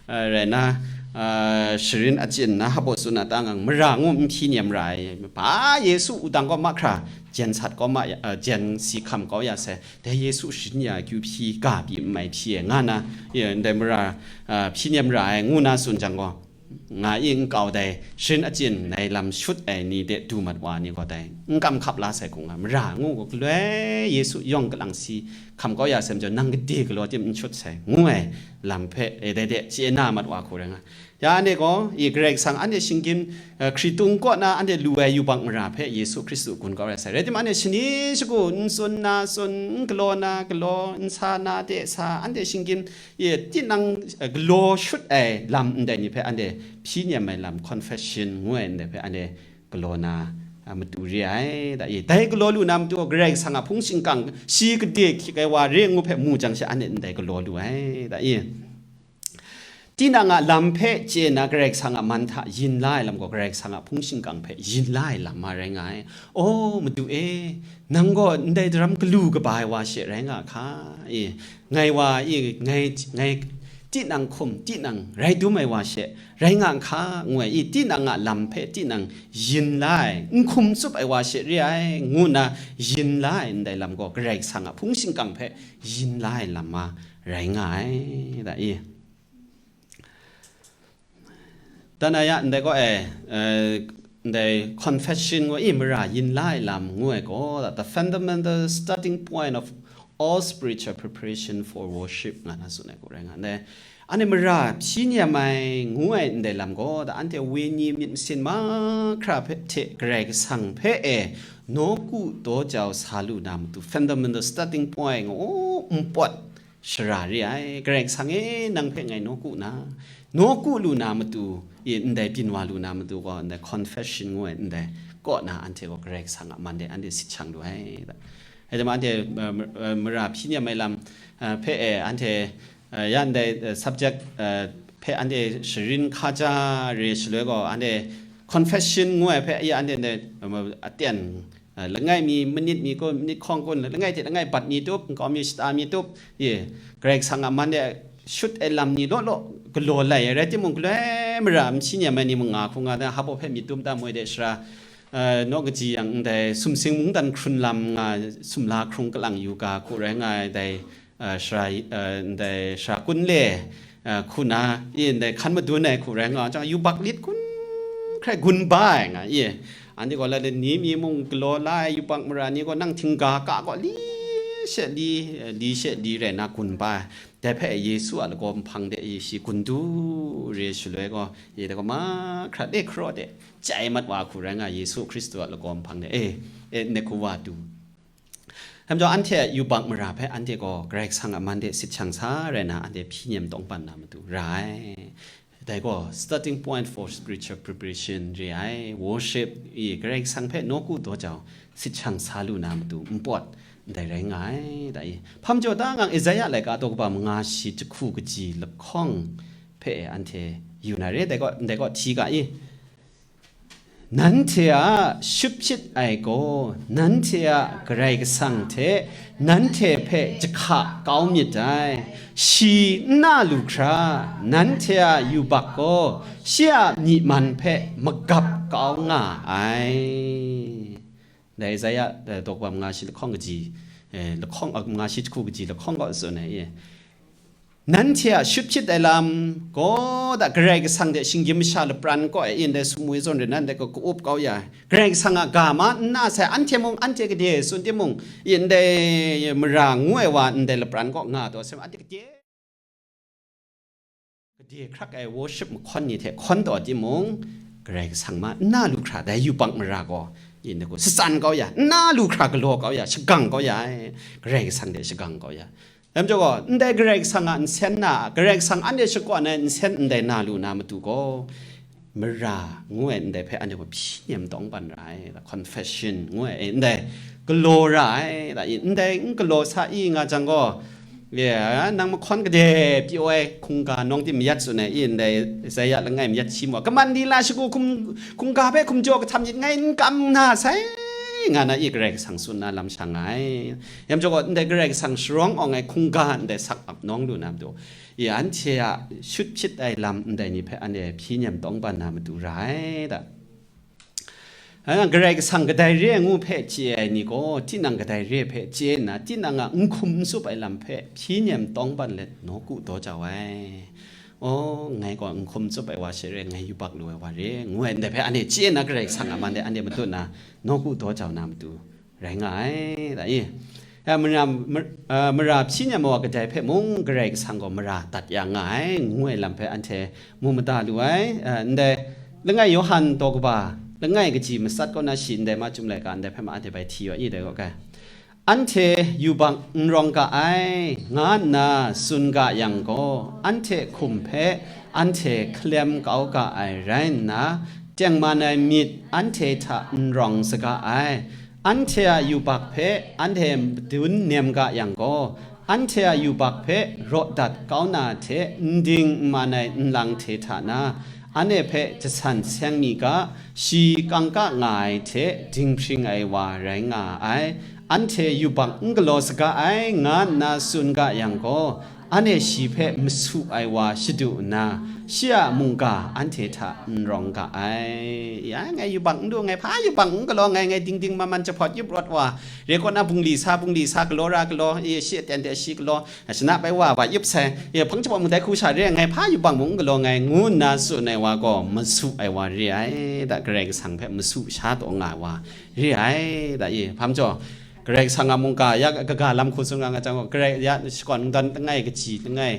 eh, rai na, eh, sharin achyin na hpaw tsun na ta ngang, mara ngu n hpyi nem ra ai, ba Yesu wudang kaw mahkra, jen sat kaw ma, eh, jen si hkam kau ya sai, dai Yesu sharin ya akyu hpyi ga pyi n mai hpyi e, nga na, i, ndai mara, ah, hpyi nem ra ai, ngu na tsun jang gaw, nga i nkau dai sharin achyin nai lam shut ai ni de du mat wa ni gaw dai n kam hkap la sai hku nga, mara ngu gaw galoi Yesu yawng kalang si hkam kau ya sai majaw, nang gade galaw tim n shut sai, ngu ai lam hpe, e, dai de chye na mat wa hku rai nga. Ya anhte gaw, i Karai Kasang anhte shinggyim, eh, hkritung kaw na anhte lu ai yubak mara hpe Yesu Hkristu gun kau rai sai. Rai timung, anhte shani shagu n tsun na tsun, n galaw na galaw, n sa na de sa, anhte shinggyim, i, tinang, eh, galaw shut ai lam ndai ni hpe anhte hpyi nem ai lam, confession ngu ai ndai hpe anhte galaw na, a, matu re ai, da i. Dai galaw lu na matu gaw Karai Kasang a hpung shingkang, shi gade hkyit ai wa re ngu hpe mu jang she, anhte ndai galaw lu ai, da i. Tinang a lam hpe chye na Karai Kasang a man hta yin la ai lam gaw, Karai Kasang a hpung shingkang hpe yin la ai lam ma rai nga ai. Aw, Madu e, nang gaw ndai daram galu kaba ai wa she rai nga hka, i, ngai wa, i, ngai, ngai tinang hkum, tinang rai dum ai wa she rai nga hka, ngu ai, i, tinang a lam hpe tinang yin la ai, n hkum tsup ai wa she re ai, ngu nna yin la ai ndai lam gaw, Karai Kasang a hpung shingkang hpe yin la ai lam ma rai nga ai, da i. Dan a ya ndai gaw e, eh, ndai confession gaw i mara yin la ai lam ngu ai gaw, the fundamental starting point of all spiritual preparation for worship, nga na tsun ai gaw rai nga. Ndai, anhte mara hpyi nem ai ngu ai ndai lam gaw, da anhte wenyi myit masin mahkra hpe, hte Karai Kasang hpe e nawku daw jau sa lu na matu, fundamental starting point ngu npawt shara re ai. Karai Kasang e, nang hpe ngai nawku na, nawku lu na matu, i, ndai byin wa lu na matu gaw, ndai confession ngu ai, ndai kaw na anhte gaw Karai Kasang a man de anhte sit shang lu ai. Hei dai ma anhte, uh, mara hpyi nem ai lam, uh, hpe e, anhte, uh, ya ndai, uh, subject, uh, hpe anhte sharin hkaja re shaloi gaw, anhte confession ngu ai hpe ya anhte ndai, um, aten, uh, langai mi, manit mi kun, manit hkawng kun, langai hte langai bat mi tup, nkau mi shata mi tup, ye, Karai Kasang a man de shut ai lam ni law law galaw lai ai rai timung, galoi mara n hpyi nem ai ni mung nga hkung nga da, hpa hpe myit dum tam moi de sara, uh, naw kaji yang ndai sumsing mungdan hkrun lam nga sumla hkrung kalang yu ga hku rai nga ai dai, uh, sara, uh, ndai sara kun le, uh, hku na, i ndai hkan madun ai hku rai nga jang, yubak lit kun hkrai gun ba ai nga, i, anhte gaw la ni mi mung galaw la ai yubak mara ni gaw nang htingga ka gaw li she li, li she li rai na gun ba ai. Dai hpe Yesu a lagaw nhpang de e shi gun du re shaloi gaw, ye dai gaw mahkra de hkaraw de chye mat wa hku rai nga, Yesu Hkristu a lagaw nhpang de, e, e, ne hku wa du. Hkam jaw, anhte a yubak mara hpe anhte gaw Karai Kasang a man de sit shang sa rai na, anhte hpyi nem tawngban na matu ra ai. Dai gaw starting point for spiritual preparation re ai. Worship i Karai Kasang hpe nawku daw jau sit shang sa lu na matu npawt ndai rai nga ai, da i. Hpam jaw ta ngang Isaiah laika daw kaba manga shi jahku kaji lahkawng hpe anhte yu na re, dai gaw, ndai gaw hti ga i. Nanhte a shut hpyit ai gaw, nanhte a Karai Kasang hte nanhte hpe jahka kau myit dai. Shi n na lu hkra, nanhte a yubak gaw shi a myi man hpe magap kau nga ai. Dai Isaiah, eh, daw kaba manga shi lahkawng kaji, eh, lahkawng, ah, manga shi jahku kaji lahkawng gaw tsun ai, eh. Nanhte a shut hpyit ai lam gaw da Karai Kasang hte shinggyim masha lapran kaw e, ndai sumwi zawn re nan dai gaw ka-up kau ya ai. Karai Kasang a ga ma n na sai, anhte mung anhte gade tsun timung, ndai mara ngu ai wa ndai lapran kaw nga taw sai, anhte gade, gade hkrak ai worship mahkawn ni hte hkawn taw timung, Karai Kasang ma n na lu hkra dai yubak mara gaw, ndai gaw satsan kau ya, n na lu hkra galaw kau ya, shagang kau ya ai, Karai Kasang hte shagang kau ya. Dai majaw gaw, ndai Karai Kasang a nsen na, Karai Kasang anhte shakawn ai nsen ndai na lu na matu gaw, mara ngu ai ndai hpe anhte gaw hpyi nem tawngban ra ai, confession ngu ai, e, ndai galaw ra ai, da i, ndai n galaw sa i nga jang gaw, ya, nang mahkawn gade pyi ai hkungga nawng tim mayat tsun ai, i, ndai Isaiah langai mayat shi maw, kaman lila shagu hkum, hkungga hpe hkum jaw kahtam myit ngai n kam na sai, nga na i Karai Kasang tsun na lam sha nga ai. Yam jaw gaw, ndai Karai Kasang sharawng awng ai hkungga ndai sak ap nawng lu na matu, i anhte a shut hpyit ai lam ndai ni hpe anhte hpyi nem tawngban na matu ra ai da. A, Karai Kasang kadai re ai ngu hpe chye ai ni gaw, tinang kadai re ai hpe chye nna, tinang a n hkum n tsup ai lam hpe hpyi nem tawngban let nawku daw jau ai. Aw, ngai gaw n hkum n tsup ai wa she re, ngai yubak lu ai wa re, ngu ai ndai hpe anhte chye nna, Karai Kasang a man de anhte matut nna nawku daw jau na matu rai nga ai, da i. Ya, mara, mar-, a, mara hpyi nem ai wa kadai hpe mung Karai Kasang gaw mara dat ya nga ai, ngu ai lam hpe anhte mu mada lu ai. A, ndai langai Yawhan daw kaba langai kaji matsat kaw na shi ndai ma Chyum laika ndai hpe ma anhte bai hti wa i, dai gaw kai. Anhte yubak n rawng ga ai, nga nna tsun ga yang gaw, anhte hkum hpe anhte hkalem kau ga ai rai nna, tengman ai myit anhte hta n rawng saga ai. Anhte a yubak hpe anhte madun nem ga yang gaw, anhte a yubak hpe raw dat kau na hte n ding n man ai nlang hte hta na, anhte hpe jasan seng mi ga, shi kangka nga ai hte dinghpring ai wa rai nga ai. Anhte yubak n galaw saga ai, nga nna tsun ga yang gaw, anhte shi hpe masu ai wa shadu nna, shi a mungga anhte hta n rawng ga ai. Ya, ngai yubak n du, ngai hpa yubak n galaw, ngai, ngai dingding man man jahpawt yup rawt wa, re kaw na bungli sa, bungli sa, galaw ra galaw, e, shi aten de shi galaw, shana bai wa, wa yup sai, e, hpang jahpawt mung dai hku sha re, ngai hpa yubak mung n galaw, ngai ngu nna tsun ai wa gaw, masu ai wa re ai, da Karai Kasang hpe masu sha taw nga ai wa re ai, da i, hpa majaw, Karai Kasang a mungga ya kaga lam hku tsun nga nga jang gaw, Karai ya shakawn kungdawn langai kaji langai,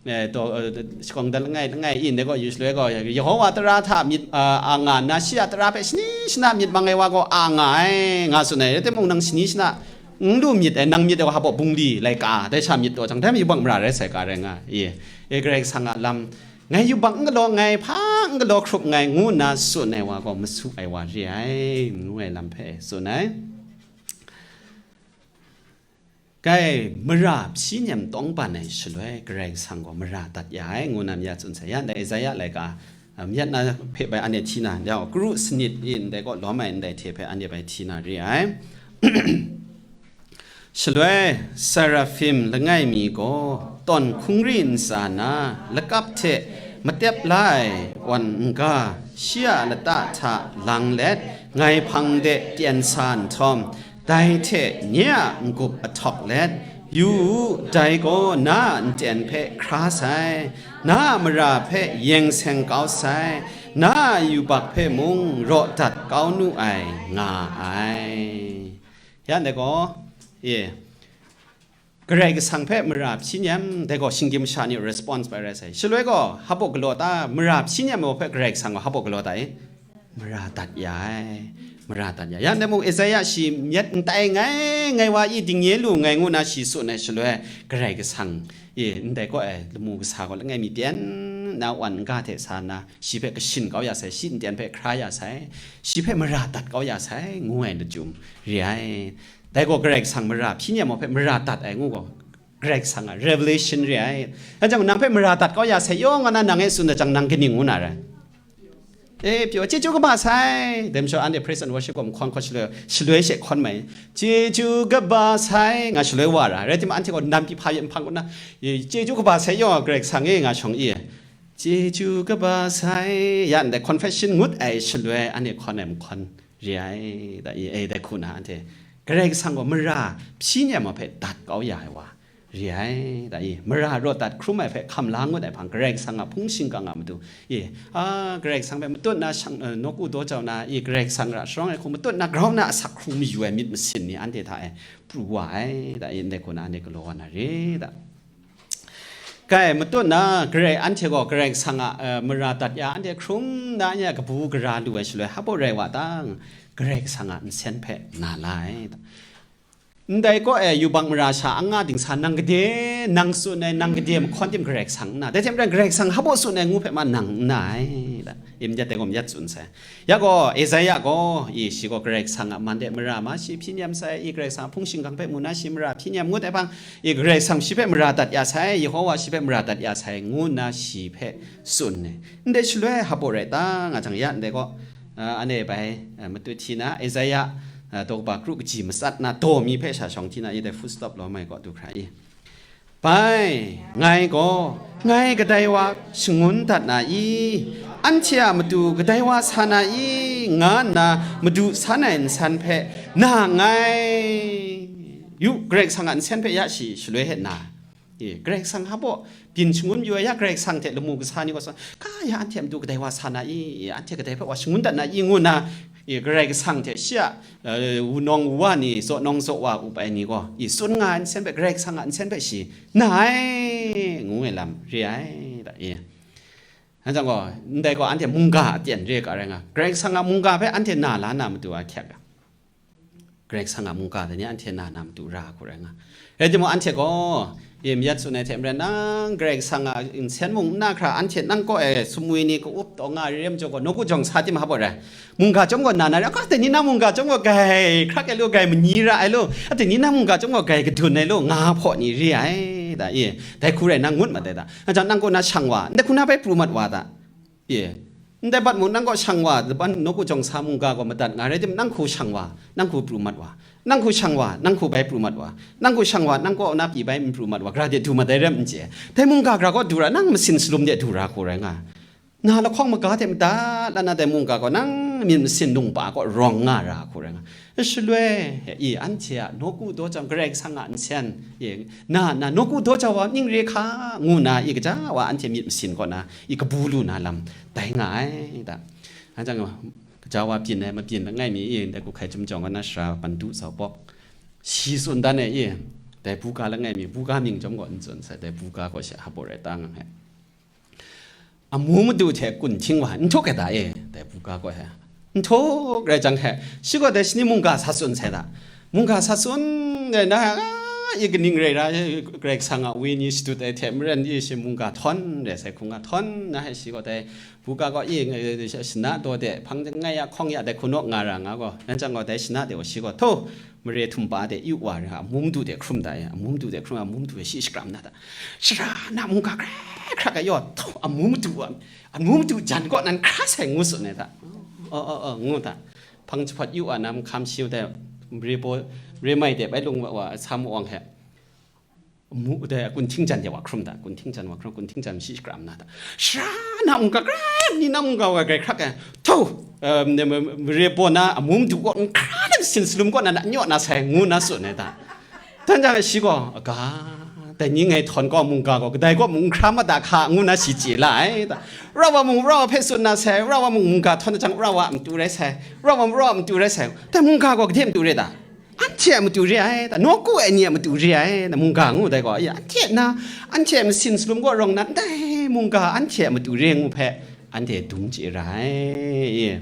eh, taw, eh, shakawn kungdawn langai langai i ndai gaw, yu shaloi gaw, Yehowa tara hta myit, ah, a nga nna, shi a tara hpe shani shana myit mang ai wa gaw a nga ai, nga tsun ai. Rai timung, nang shani shana n lu myit ai, nang myit ai wa hpa bungli laika, dai sha myit taw jang, dai mi yubak mara rai sai ka rai nga i. E, Karai Kasang a lam, ngai yubak n galaw, ngai hpa n galaw hkrup nngai, ngu nna tsun ai wa gaw, masu ai wa re ai, ngu ai lam hpe tsun ai. Dai mara hpyi nem tawng ban ai shaloi Karai Kasang gaw mara dat ya ai, ngu na myat tsun sai. Ya ndai Isaiah laika, a, myat na hpe bai anhte hti na, ya gaw, kru sanit i ndai kaw lawm ai ndai hte hpe anhte bai hti na re ai. Shaloi Seraphim langai mi gaw tawn hkungri ntsa na, lakap hte matep la ai wan n-ga, shi a lata hta lang let, ngai hpang de pyen sa nhtawm, dai hte nye a n-gup ahtawk let, yu u, dai gaw na a nten hpe hkra sai, na a mara hpe yeng seng kau sai, na a yubak hpe mung raw dat kau nu ai, nga ai. Ya ndai gaw, e, Karai Kasang hpe mara hpyi nem, dai gaw shinggyim masha ni response bai rai sai. Shaloi gaw, hpaw galaw ta, mara hpyi nem ai hpe Karai Kasang gaw hpaw galaw ta i? Mara dat ya ai, mara dat ya. Ya ndai mung Isaiah shi myat n tai ngai, ngai wa i dingnye lu ngai ngu na shi tsun ai shaloi, Karai Kasang, e, ndai kaw e, lamu kasa gaw langai mi pyen na wan n-ga hte sa nna, shi hpe kashin kau ya sai, shi nten hpe hkra ya sai, shi hpe mara dat kau ya sai, ngu ai lachyum re ai. Dai gaw Karai Kasang mara hpyi nem ai hpe mara dat ai ngu gaw, Karai Kasang a revelation re ai. Anhte nang hpe mara dat kau ya sai, yawng nga na nang e tsun dat jang, nang kaning ngu na rai? E, pyaw, chyeju kaba sai. Dai majaw anhte praise and worship gaw mahkawn hkawn shaloi, shaloi she hkawn mai. Chyeju kaba sai, nga shaloi wa ra. Rai timung, anhte gaw nam pyi hpa yet nhpang kaw na, e, chyeju kaba sai yawng a Karai Kasang e, nga shawng i. Chyeju kaba sai, ya ndai confession ngut ai shaloi, anhte hkawn ai mahkawn re ai, da i, e, dai hku na anhte Karai Kasang gaw mara hpyi nem ai hpe dat kau ya ai wa re ai, da i, mara raw dat hkrum ai hpe hkam la ngut ai hpang, Karai Kasang a hpung shingkang a matu, e, a, Karai Kasang hpe matut na shang, e, nawku daw jau na, e, Karai Kasang ra sharawng ai hku matut na grau na asak hkru mayu ai myit masin ni anhte hta e pru wa ai, da i, ndai hku na anhte galaw wa na re, da. Kai, matut na, Karai, anhte gaw Karai Kasang a, e, mara dat ya, anhte hkrum na, anhte a kabu gara lu ai shaloi, hpaw rai wa ta, Karai Kasang a nsen hpe na la ai. Ndai kaw e, yubak mara sha anga dingsa nang gade, nang tsun ai, nang gade mahkawn tim Karai Kasang n na. Dai hte maren Karai Kasang hpaw tsun ai ngu hpe ma nang n na ai, da. Im yat dai gaw myat tsun sai. Ya gaw, Isaiah gaw, i, shi gaw Karai Kasang a man de mara ma shi hpyi nem sai, i, Karai Kasang a hpung shingkang hpe mu na shi mara hpyi nem ngut ai hpang, i, Karai Kasang shi hpe mara dat ya sai, Yehowa shi hpe mara dat ya sai, ngu nna shi hpe tsun ai. Ndai shaloi hpaw rai ta nga jang, ya ndai gaw, a, anhte bai, a, matut hti na, Isaiah, a, daw kaba kru kaji matsat na, daw mi hpe sha shawng hti na, i dai full stop lawm ai kaw du hkra i. Bai, ngai gaw, ngai kadai wa shangun dat na i? Anhte a matu kadai wa sa na i? Nga nna madu san ai nsen hpe na nngai. Yu, Karai Kasang a nsen hpe ya shi shaloi hte na. E, Karai Kasang hpaw byin shangun yu ai ya, Karai Kasang hte lamu kasa ni gaw sa, ka ya anhte a matu kadai wa sa na i? Anhte kadai hpe wa shangun dat na i? Ngu nna, e, Karai Kasang hte shi a, e, wunawng wuwa ni, zaw nawng zaw wa up ai ni gaw, i, tsun nga ai nsen hpe, Karai Kasang a nsen hpe shi na ai, ngu ai lam re ai, da, e. Anhte gaw, ndai gaw anhte mungga a aten re ga rai nga, Karai Kasang a mungga hpe anhte na la na matu a hkyek ga, Karai Kasang a mungga dai ni anhte na na matu ra hku rai nga. Rai timung, anhte gaw, e, myat tsun ai hte maren, nang Karai Kasang a nsen mung n na hkra, anhte nang kaw e sumwi ni ka-up taw nga ai re ai majaw gaw, nawku jawng sa tim hpaw rai. Mungga chyawm gaw na na re, aka, dai ni na mungga chyawm gaw gai hkrak ai lu, gai manyi ra ai lu, a, dai ni na mungga chyawm gaw gai kadun ai lu, nga hpaw ni re ai, da, e, dai hku rai nang ngut mat ai da. Anhte nang kaw na shang wa, ndai hku na bai pru mat wa da. E, ndai bat mung, nang kaw shang wa, laban nawku jawng sa mungga gaw madat nga rai tim, nang hku shang wa, nang hku pru mat wa, nang hku shang wa, nang hku bai pru mat wa, nang hku shang wa, nang kaw na pyi bai n pru mat wa, gara de du mat ai rem n chye. Dai mungga gara kaw du ra, nang masin salum de du ra hku rai nga. Na lahkawng maga hte madat la na dai mungga gaw, nang myit masin nungpa kaw rawng nga ra hku rai nga. Shaloi, i, anhte a nawku daw jau, Karai Kasang a nsen, i, na, na, nawku daw jau wa ning re hka, ngu na, i, kaja wa anhte myit masin kaw na, i, kabu lu na lam, dai nga ai, da. Anhte gaw, kaja wa byin ai, mabyin langai mi, i, dai hku hkai chyum jawng gaw na shara pan du sau pawk. Shi tsun dan ai, i, dai buga langai mi, buga mying chyawm gaw n tsun sai, dai buga gaw she hpaw rai ta nga ai. Amu madu hte kun hting wa, n htuk ai ta e, dai buga gaw he. N htuk rai jang he, shi gaw dai shani mungga sa tsun sai da. Mungga sa tsun rai na, a, i kaning rai ra, Karai Kasang a wenyi shadut ai hte maren, i shi mungga htawn rai sai hkung nga htawn na he shi gaw dai buga gaw i, eh, shana taw de hpang ngai ya hkawng ya dai hku naw nga ra nga gaw, yan chyang gaw dai shana de gaw shi gaw, hto, mare htum pa de yu wa ra, amu madu de hkrum da ya, amu madu de hkrum, amu madu de shi shakram na da. Shara na mungga hkrai hkrak ai yaw, hto, amu madu a, amu madu jan kaw nan hkra sai ngu tsun ai da. O, o, o, ngu da. Hpang jahpawt yu wa na mahkam shi de, mare baw, mare mai de bai lung wa, wa sa mu wang he. Mu de, kunhting jan de wa hkrum da, kunhting jan wa hkrum, kunhting jan shi shakram na da. Shara na mungga hkrai, ni na mungga wa hkrai hkrak ai. Hto, em, ne, mare baw na, amu madu kaw, nhkra na sin salum kaw na, na nyaw na sai, ngu na tsun ai da. Dan jang shi gaw, aga, dai ni ngai htawn gaw mungga gaw, kadai gaw mung hkra mat da hka, ngu na shi chye la ai da. Rawa mung, rawa hpe tsun na sai, rawa mung mungga htawn jang, rawa a matu rai sai, rawa mung, rawa a matu rai sai, dai mungga gaw gade matu rai da? Anhte a matu re ai, da, nawku ai ni a matu re ai, da, mungga ngu dai gaw, ya, anhte na, anhte a masin salum gaw rawng na, ndai mungga anhte a matu re ngu hpe, anhte dum chye ra ai, ye.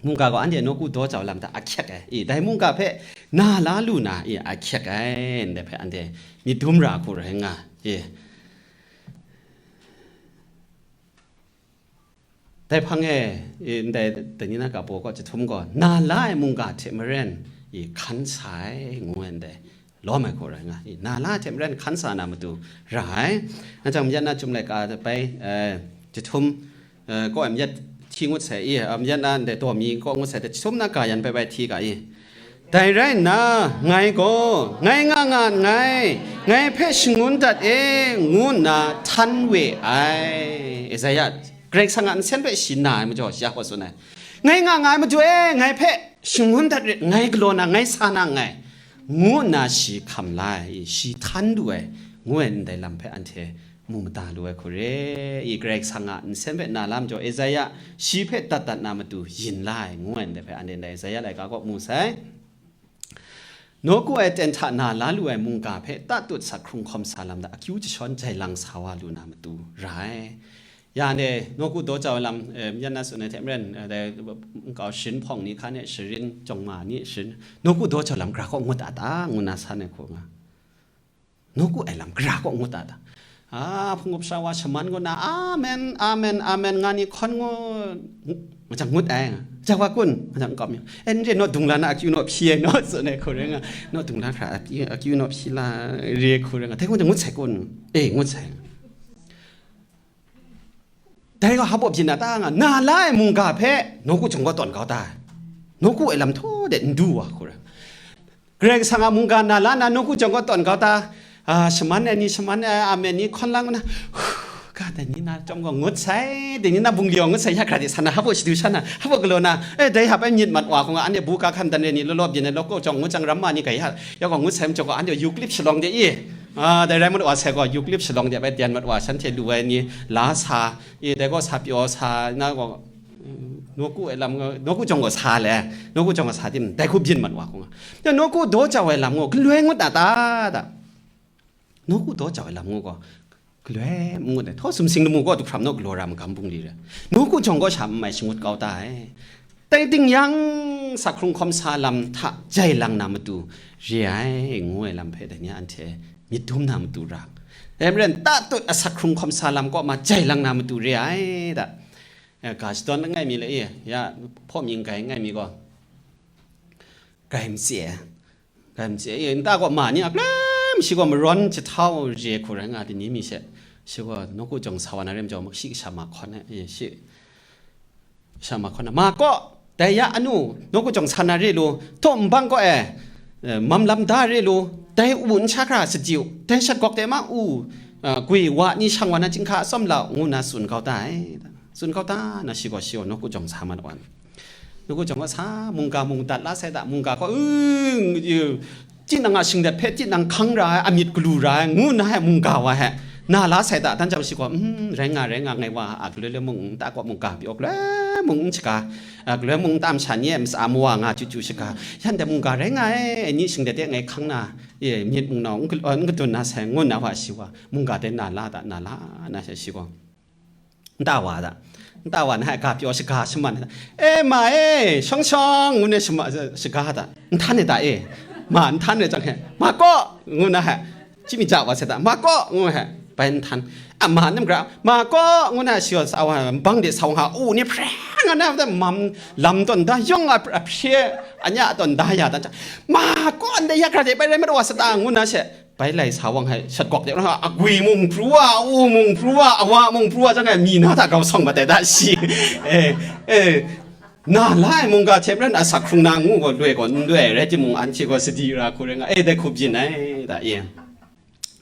Mungga gaw anhte nawku daw jau lam hta ahkyek ai, ye, dai mungga hpe na la lu na, ye, ahkyek ai, ndai hpe anhte myit dum ra hku rai nga, ye. Dai hpang e, i, ndai dai ni na ga baw kaw chyahtum gaw, na la ai mungga hte maren, i, hkan sa ai, ngu ai ndai, lawm ai hku rai nga, i, na la ai hte maren hkan sa na matu ra ai. Anhte myit na Chyum laika bai, eh, chyahtum, eh, kaw ai myit hti ngut sai, i, a myit na ndai daw mi kaw ngut sai, chyahtum na ga yan bai bai hti ga, i, Dai rai nna, ngai gaw, ngai nga nga nngai, ngai hpe shangun dat e, ngu nna htan we ai. Esaia, Karai Kasang a nsen hpe shi na ai majaw, shi a hkaw tsun ai. Ngai nga nga ai Madu e, ngai hpe shangun dat rit, ngai galaw na, ngai sa na nngai, ngu nna shi hkam la ai, shi htan lu ai, ngu ai ndai lam hpe anhte mu mada lu ai hku re i, Karai Kasang a nsen hpe na la majaw, Esaia shi hpe dat dat na matu yin la ai, ngu ai ndai hpe, anhte ndai Esaia laika kaw mu sai. Nawku ai ten hta na la lu ai mungga hpe tatut sak hkrung hkawm sa lam da, akyu jashawn jai lang sa wa lu na matu ra ai. Ya ne, nawku daw jau ai lam, eh, yan na tsun ai hte maren, eh, dai, nkau sharin hpawng ni hkan e, sharin jawng ma ni sharin, nawku daw jau lam gara kaw ngut a ta, ngu na san ai hku nga. Nawku ai lam gara kaw ngut a ta. A, hpung up sha wa shaman kaw na, "Amen, amen, amen," nga ni hkawn ngu, ngu, macam ngut ai. Macam wa kun, macam nkau mi. "Eh, n re, naw dung la na akyu naw hpyi ai naw," tsun ai hku rai nga. "Naw dung la hkra akyu, akyu naw hpyi la re," hku rai nga. Dai hku ngut sai kun. Eh, ngut sai. Dai gaw hpa byin na ta nga, na la ai mungga hpe nawku jawng kaw tawn kau ta ai. Nawku ai lam htaw de n du wa hku rai. Karai Kasang a mungga na la na nawku jawng kaw tawn kau ta, a, shaman ai ni, shaman ai amen ni hkawn lang na, hu, ga, dai ni na chyawm gaw ngut sai, dai ni na bungli gaw ngut sai, ya hkra de sa na, hpa shadu sha na, hpa galaw na, eh, dai hpa bai myit mat wa hku nga, anhte buga hkan dan re ni, law law byin ai, law kaw jawng ngut jang ram ma ni ga ya, ya gaw ngut sai, majaw gaw anhte Euclid shalawng de i, a, dai rai mat wa sai gaw, Euclid shalawng de bai dan mat wa, shanhte lu ai ni, la sa, i, dai gaw sa pyaw sa, na gaw, Nawku ai lam, nawku jawng gaw sa le, nawku jawng gaw sa tim, dai hku byin mat wa hku nga. Ya nawku daw jau ai lam gaw galoi ngut na ta, ta? Nawku daw jau ai lam gaw galoi n ngut ai. Htaw sumsing lamu gaw du hkram naw galaw ra magam bungli re. Nawku jawng gaw sha n mai shangut kau ta ai. Dai ting yang, sak hkrung hkawm sa lam hta jai lang na matu re ai, ngu ai lam hpe dai ni anhte myit dum na matu ra. Dai maren, tatut a sak hkrung hkawm sa lam kaw ma jai lang na matu re ai, ta? Eh, ga shadawn langai mi le, eh, ya, hpaw mying gai langai mi gaw, gai matse ai, gai matse ai, eh, nta gaw ma ni a, glem shi gaw marawn jahtau re hku rai nga, dai ni mi she, shi gaw nawku jawng sa wa na re majaw, shi kasha ma hkawn ai, eh, shi kasha ma hkawn ai, ma kaw, dai ya anu, nawku jawng sa na re lu, htaw nbang kaw e, eh, mam lam da re lu, dai u n sha hkra sadi u, dai shat gawk de ma u, eh, gwi wa ni shang wa na chyinghka atsawm la u, ngu na tsun kau ta ai. Tsun kau ta na shi gaw shi gaw nawku jawng sa mat wa. Nawku jawng gaw sa, mungga mung dat la sai da, mungga gaw, "Ung, yu, tinang a shinglet hpe tinang hkang ra ai, amyit galu ra ai," ngu na ai mungga wa he, na la sai da, dan jang shi gaw, "Mm, rai nga, rai nga, ngai wa a galoi loi mung, nta kaw mungga pyaw galoi mung n shaga, a, galoi mung nta masha ni e matsa mawa nga chyu chyu shaga, yan dai mungga rai nga ai, ni shinglet de ngai hkang na, e, myit mung nau n gal-, n gadun na sai," ngu na wa shi wa, mungga dai na la da, na la na sai shi gaw. Nta wa da. Nta wa na ai ga pyaw shaga shaman ai da. "E ma e, shawng shawng," ngu na shama-, shaga da. "N htan ai da e." ma nhtan re jang he, "Mako!" ngu na he, chyi mi ja wa sai ta, "Mako!" ngu he, bai nhtan. A ma nem gra, "Mako!" ngu na shi gaw sa wa, bang de sa wa nga, u ni hpreng nga na, mam lam tawn da, yawng a, a hpye, a nya tawn da ya da jang, "Mako!" ndai ya hkra de bai rai mat wa sa ta, ngu na she, bai lai sa wang hai, shat gawk de, a gwi mung pru wa, a u mung pru wa, a wa mung pru wa, jang ai mi na hta grau sawng mat ai da shi. Eh, eh, na la ai mungga hte maren asak hkrung na ngu gaw, loi gaw n loi ai, rai timung, anhte gaw sadi ra hku rai nga, eh, dai hku byin ai, da, e.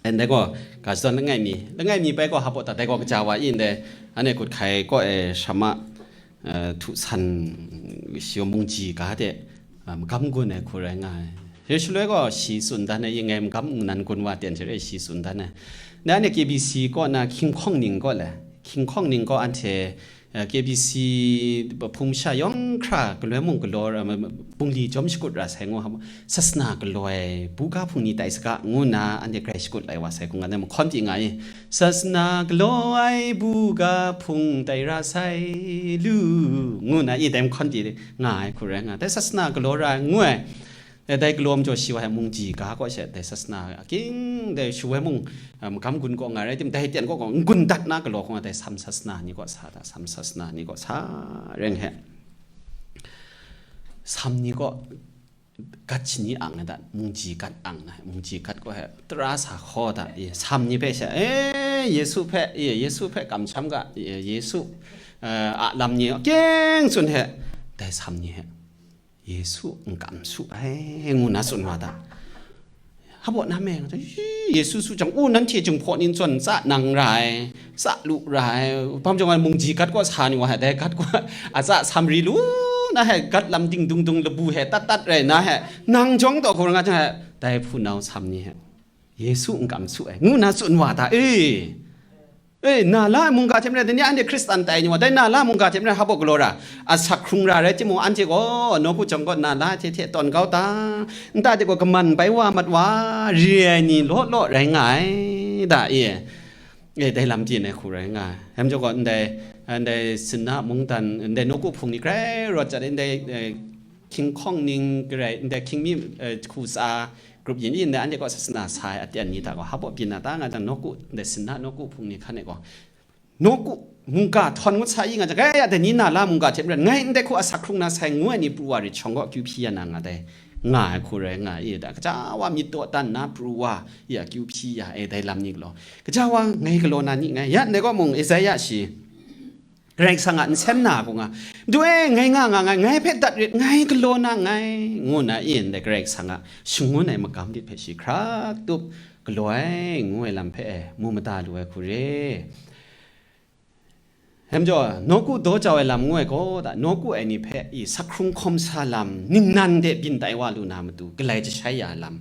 And dai gaw, ga shadawn langai mi, langai mi bai gaw, hpa ta dai gaw kaja wa i ndai, anhte kut hkai kaw e, shama, eh, htu san, shi gaw mungji ga de, eh, magam gun ai hku rai nga ai. Shi shaloi gaw shi tsun dan ai, i ngai magam nnan gun wa ten hte re shi tsun dan ai. Ndai anhte K B C kaw na hkying hkawng ning kaw le, hkying hkawng ning kaw anhte, eh, K B C hpung masha yawng hkra galoi mung galaw ra, ma-, ma-, bungli jawm shakut ra sai ngu hpa, sasana galaw ai buga hpung ni tai saga ngu na anhte grai shakut lai wa sai hkung, anhte mahkawn pyi nga i, sasana galaw ai buga hpung tai ra sai lu, ngu na i dai mahkawn pyi nga ai hku rai nga. Dai sasana galaw ra ai ngu ai, eh, dai galaw majaw shi wa ai mungji ga kaw she, dai sasana aking, dai shu ai mung, eh, magam gun kaw nga rai tim, dai ten kaw gaw n gun dat na galaw hkung, dai sam sasana ni kaw sa da, sam sasana ni kaw sa reng he. Sam ni kaw gat shani ang na dat, mungji gat ang na, mungji gat gaw he tara sa hkaw da, e, sam ni hpe she, e, Yesu hpe, e, Yesu hpe kamsham ga, e, Yesu, eh, a lam ni kyeng tsun he, dai sam ni he, Yesu n kam su ai, ngu na tsun wa da. Hpa na me, Yesu su jang, u, nanhte jinghpaw ni ntsawn tsa nang ra ai, tsa lu ra ai, bam jawng ai mungji gat kaw sa ni wa he, dai gat kaw a tsa sam ri lu na he, gat lam ding dung dung labu he tat tat rai na he, nang jawng taw hkung nga jang he, dai hpunau sam ni he, Yesu n kam su ai, ngu na tsun wa ta, e. E, na la ai mungga hte maren, dai ni anhte Hkristan tai ni wa, dai na la ai mungga hte maren hpa galaw ra, asak hkrung ra rai timung, anhte gaw nawku jawng kaw na la ai hte hte tawn kau ta, nta de gaw kaman bai wa mat wa, re ai ni law law rai nga ai, da, e. E, dai lam byin ai hku rai nga ai. Dai majaw gaw, ndai, ndai sinna mungdan, ndai nawku hpung ni grai rawt jat ai, ndai, eh, hkying hkawng ning garai, ndai hkying mi, eh, hku tsa grup yin yin, ndai anhte gaw sasana sa ai aten ni hta gaw, hpa byin na ta nga jang, nawku, ndai sinna nawku hpung ni hkan e gaw, nawku mungga htawn ngut sa i nga jang, grai ya, dai ni na la mungga hte maren, ngai ndai hku asak hkrung na sai ngu ai ni pru wa rit shawng gaw, akyu hpyi ya na nga dai, nga ai hku rai nga i, da, kaja wa myit dawdan na pru wa, ya, akyu hpyi ya, e, dai lam ni galaw. Kaja wa ngai galaw na ni ngai, ya ndai gaw mung, Isaya shi, Karai Kasang a nsen na hku nga, du e, ngai nga nga ngai, ngai hpe dat rit, ngai galaw na ngai, ngu na i ndai Karai Kasang a shangun ai magam lit hpe shi hkrak tup galaw ai, ngu ai lam hpe e, mu mada lu ai hku re. Dai majaw, nawku daw jau ai lam ngu ai gaw, da, nawku ai ni hpe i sak hkrung hkawm sa lam, ningnan de byin tai wa lu na matu, galai jashai ya ai lam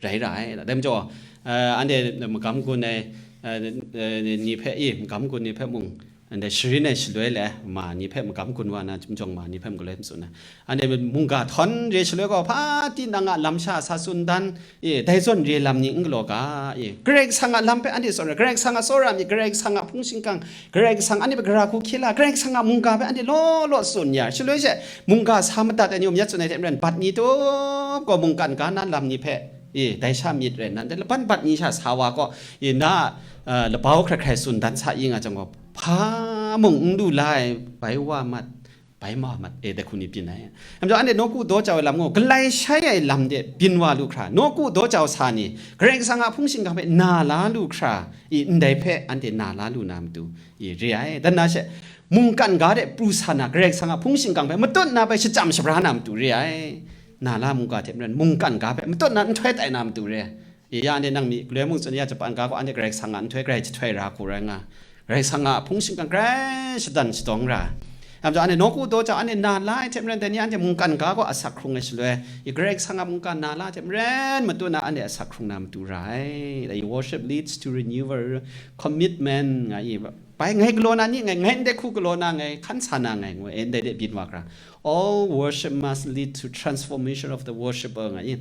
rai ra ai. Dai majaw, eh, anhte magam gun ai, eh, eh, ni hpe i, magam gun ni hpe mung, ndai sharin ai shaloi le, ma ni hpe magam gun wa na, chyum jawng ma ni hpe mung galoi matsun ai. Anhte mungga htawn re shaloi gaw, hpa tinang a lam sha sa tsun dan, e, dai zawn re lam ni n galaw ga, e, Karai Kasang a lam hpe anhte tsun ra, Karai Kasang a tsawra myit, Karai Kasang a hpung shingkang, Karai Kasang anhte hpe gara hku hkye la, Karai Kasang a mungga hpe anhte law law tsun ya, shaloi she mungga sa madat ai ni gaw, myit tsun ai hte maren, bat ni tup gaw mungkan ga na lam ni hpe, e, dai sha myit rai nna, ndai laban bat ni sha sa wa gaw, e, na, eh, labau hkrai hkrai tsun dan sa i nga jang gaw, hpa mung n lu la ai, bai wa mat, bai ma mat, e, dai hku ni byin ai. Dai majaw, anhte nawku daw jau ai lam gaw, galai shai ai lam de byin wa lu hkra, nawku daw jau sa ni, Karai Kasang a hpung shingkang hpe na la lu hkra, i, ndai hpe anhte na la lu na matu, i, re ai. Dan na she, mungkan ga de pru sa na, Karai Kasang a hpung shingkang hpe matut na bai shachyam shabra na matu re ai. Na la mungga hte maren, mungkan ga hpe matut na nhtoi tai na matu re ai. I, ya, anhte nang mi galoi mung tsun ya, Japan ga gaw anhte Karai Kasang a nhtoi grai jahtoi ra hku rai nga, Karai Kasang a hpung shingkang grai shadan shadawng ra. Dai majaw, anhte nawku daw jau, anhte na la ai hte maren, dai ni anhte mungkan ga gaw asak hkrung ai shaloi, i, Karai Kasang a mungkan na la ai hte maren, matut na anhte asak hkrung na matu ra ai. I, worship leads to renewal, commitment, nga i, bai ngai galaw na ni ngai, ngai ndai hku galaw na ngai, hkan sa na ngai, ngu e, ndai de byin wa hkra. All worship must lead to transformation of the worshipper, nga i.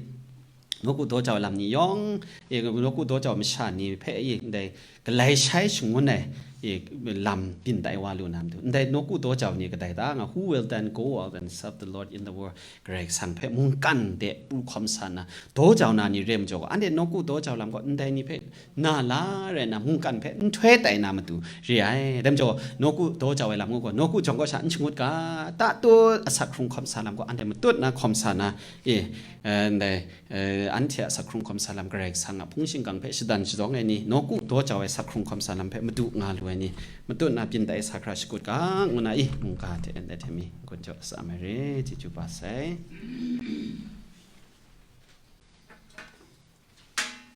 Nawku daw jau lam ni yawng, e, nawku daw jau masha ni hpe, e, ndai galai shai shangun ai, e, lam byin tai wa lu na matu. Ndai nawku daw jau ni kadai ta nga, who will then go out and serve the Lord in the world? Karai Kasang hpe mungkan de pru hkawm sa na, daw jau na ni re majaw gaw, anhte nawku daw jau lam gaw ndai ni hpe na la rai na, mungkan hpe nhtoi tai na matu re ai. Dai majaw, nawku daw jau ai lam gaw, nawku jawng kaw sha n shangut ga, ta taw asak hkrung hkawm sa lam gaw, anhte matut na hkawm sa na, e, eh, ndai, eh, anhte a asak hkrung hkawm sa lam Karai Kasang a hpung shingkang hpe shadan shazawng ai ni, nawku daw jau ai asak hkrung hkawm sa lam hpe madu nga lu ai ni, matut na byin tai sa hkra shakut ga, ngu na i, mungga hte ndai hte mi, n-gun jaw sa ai re, chyeju ba sai.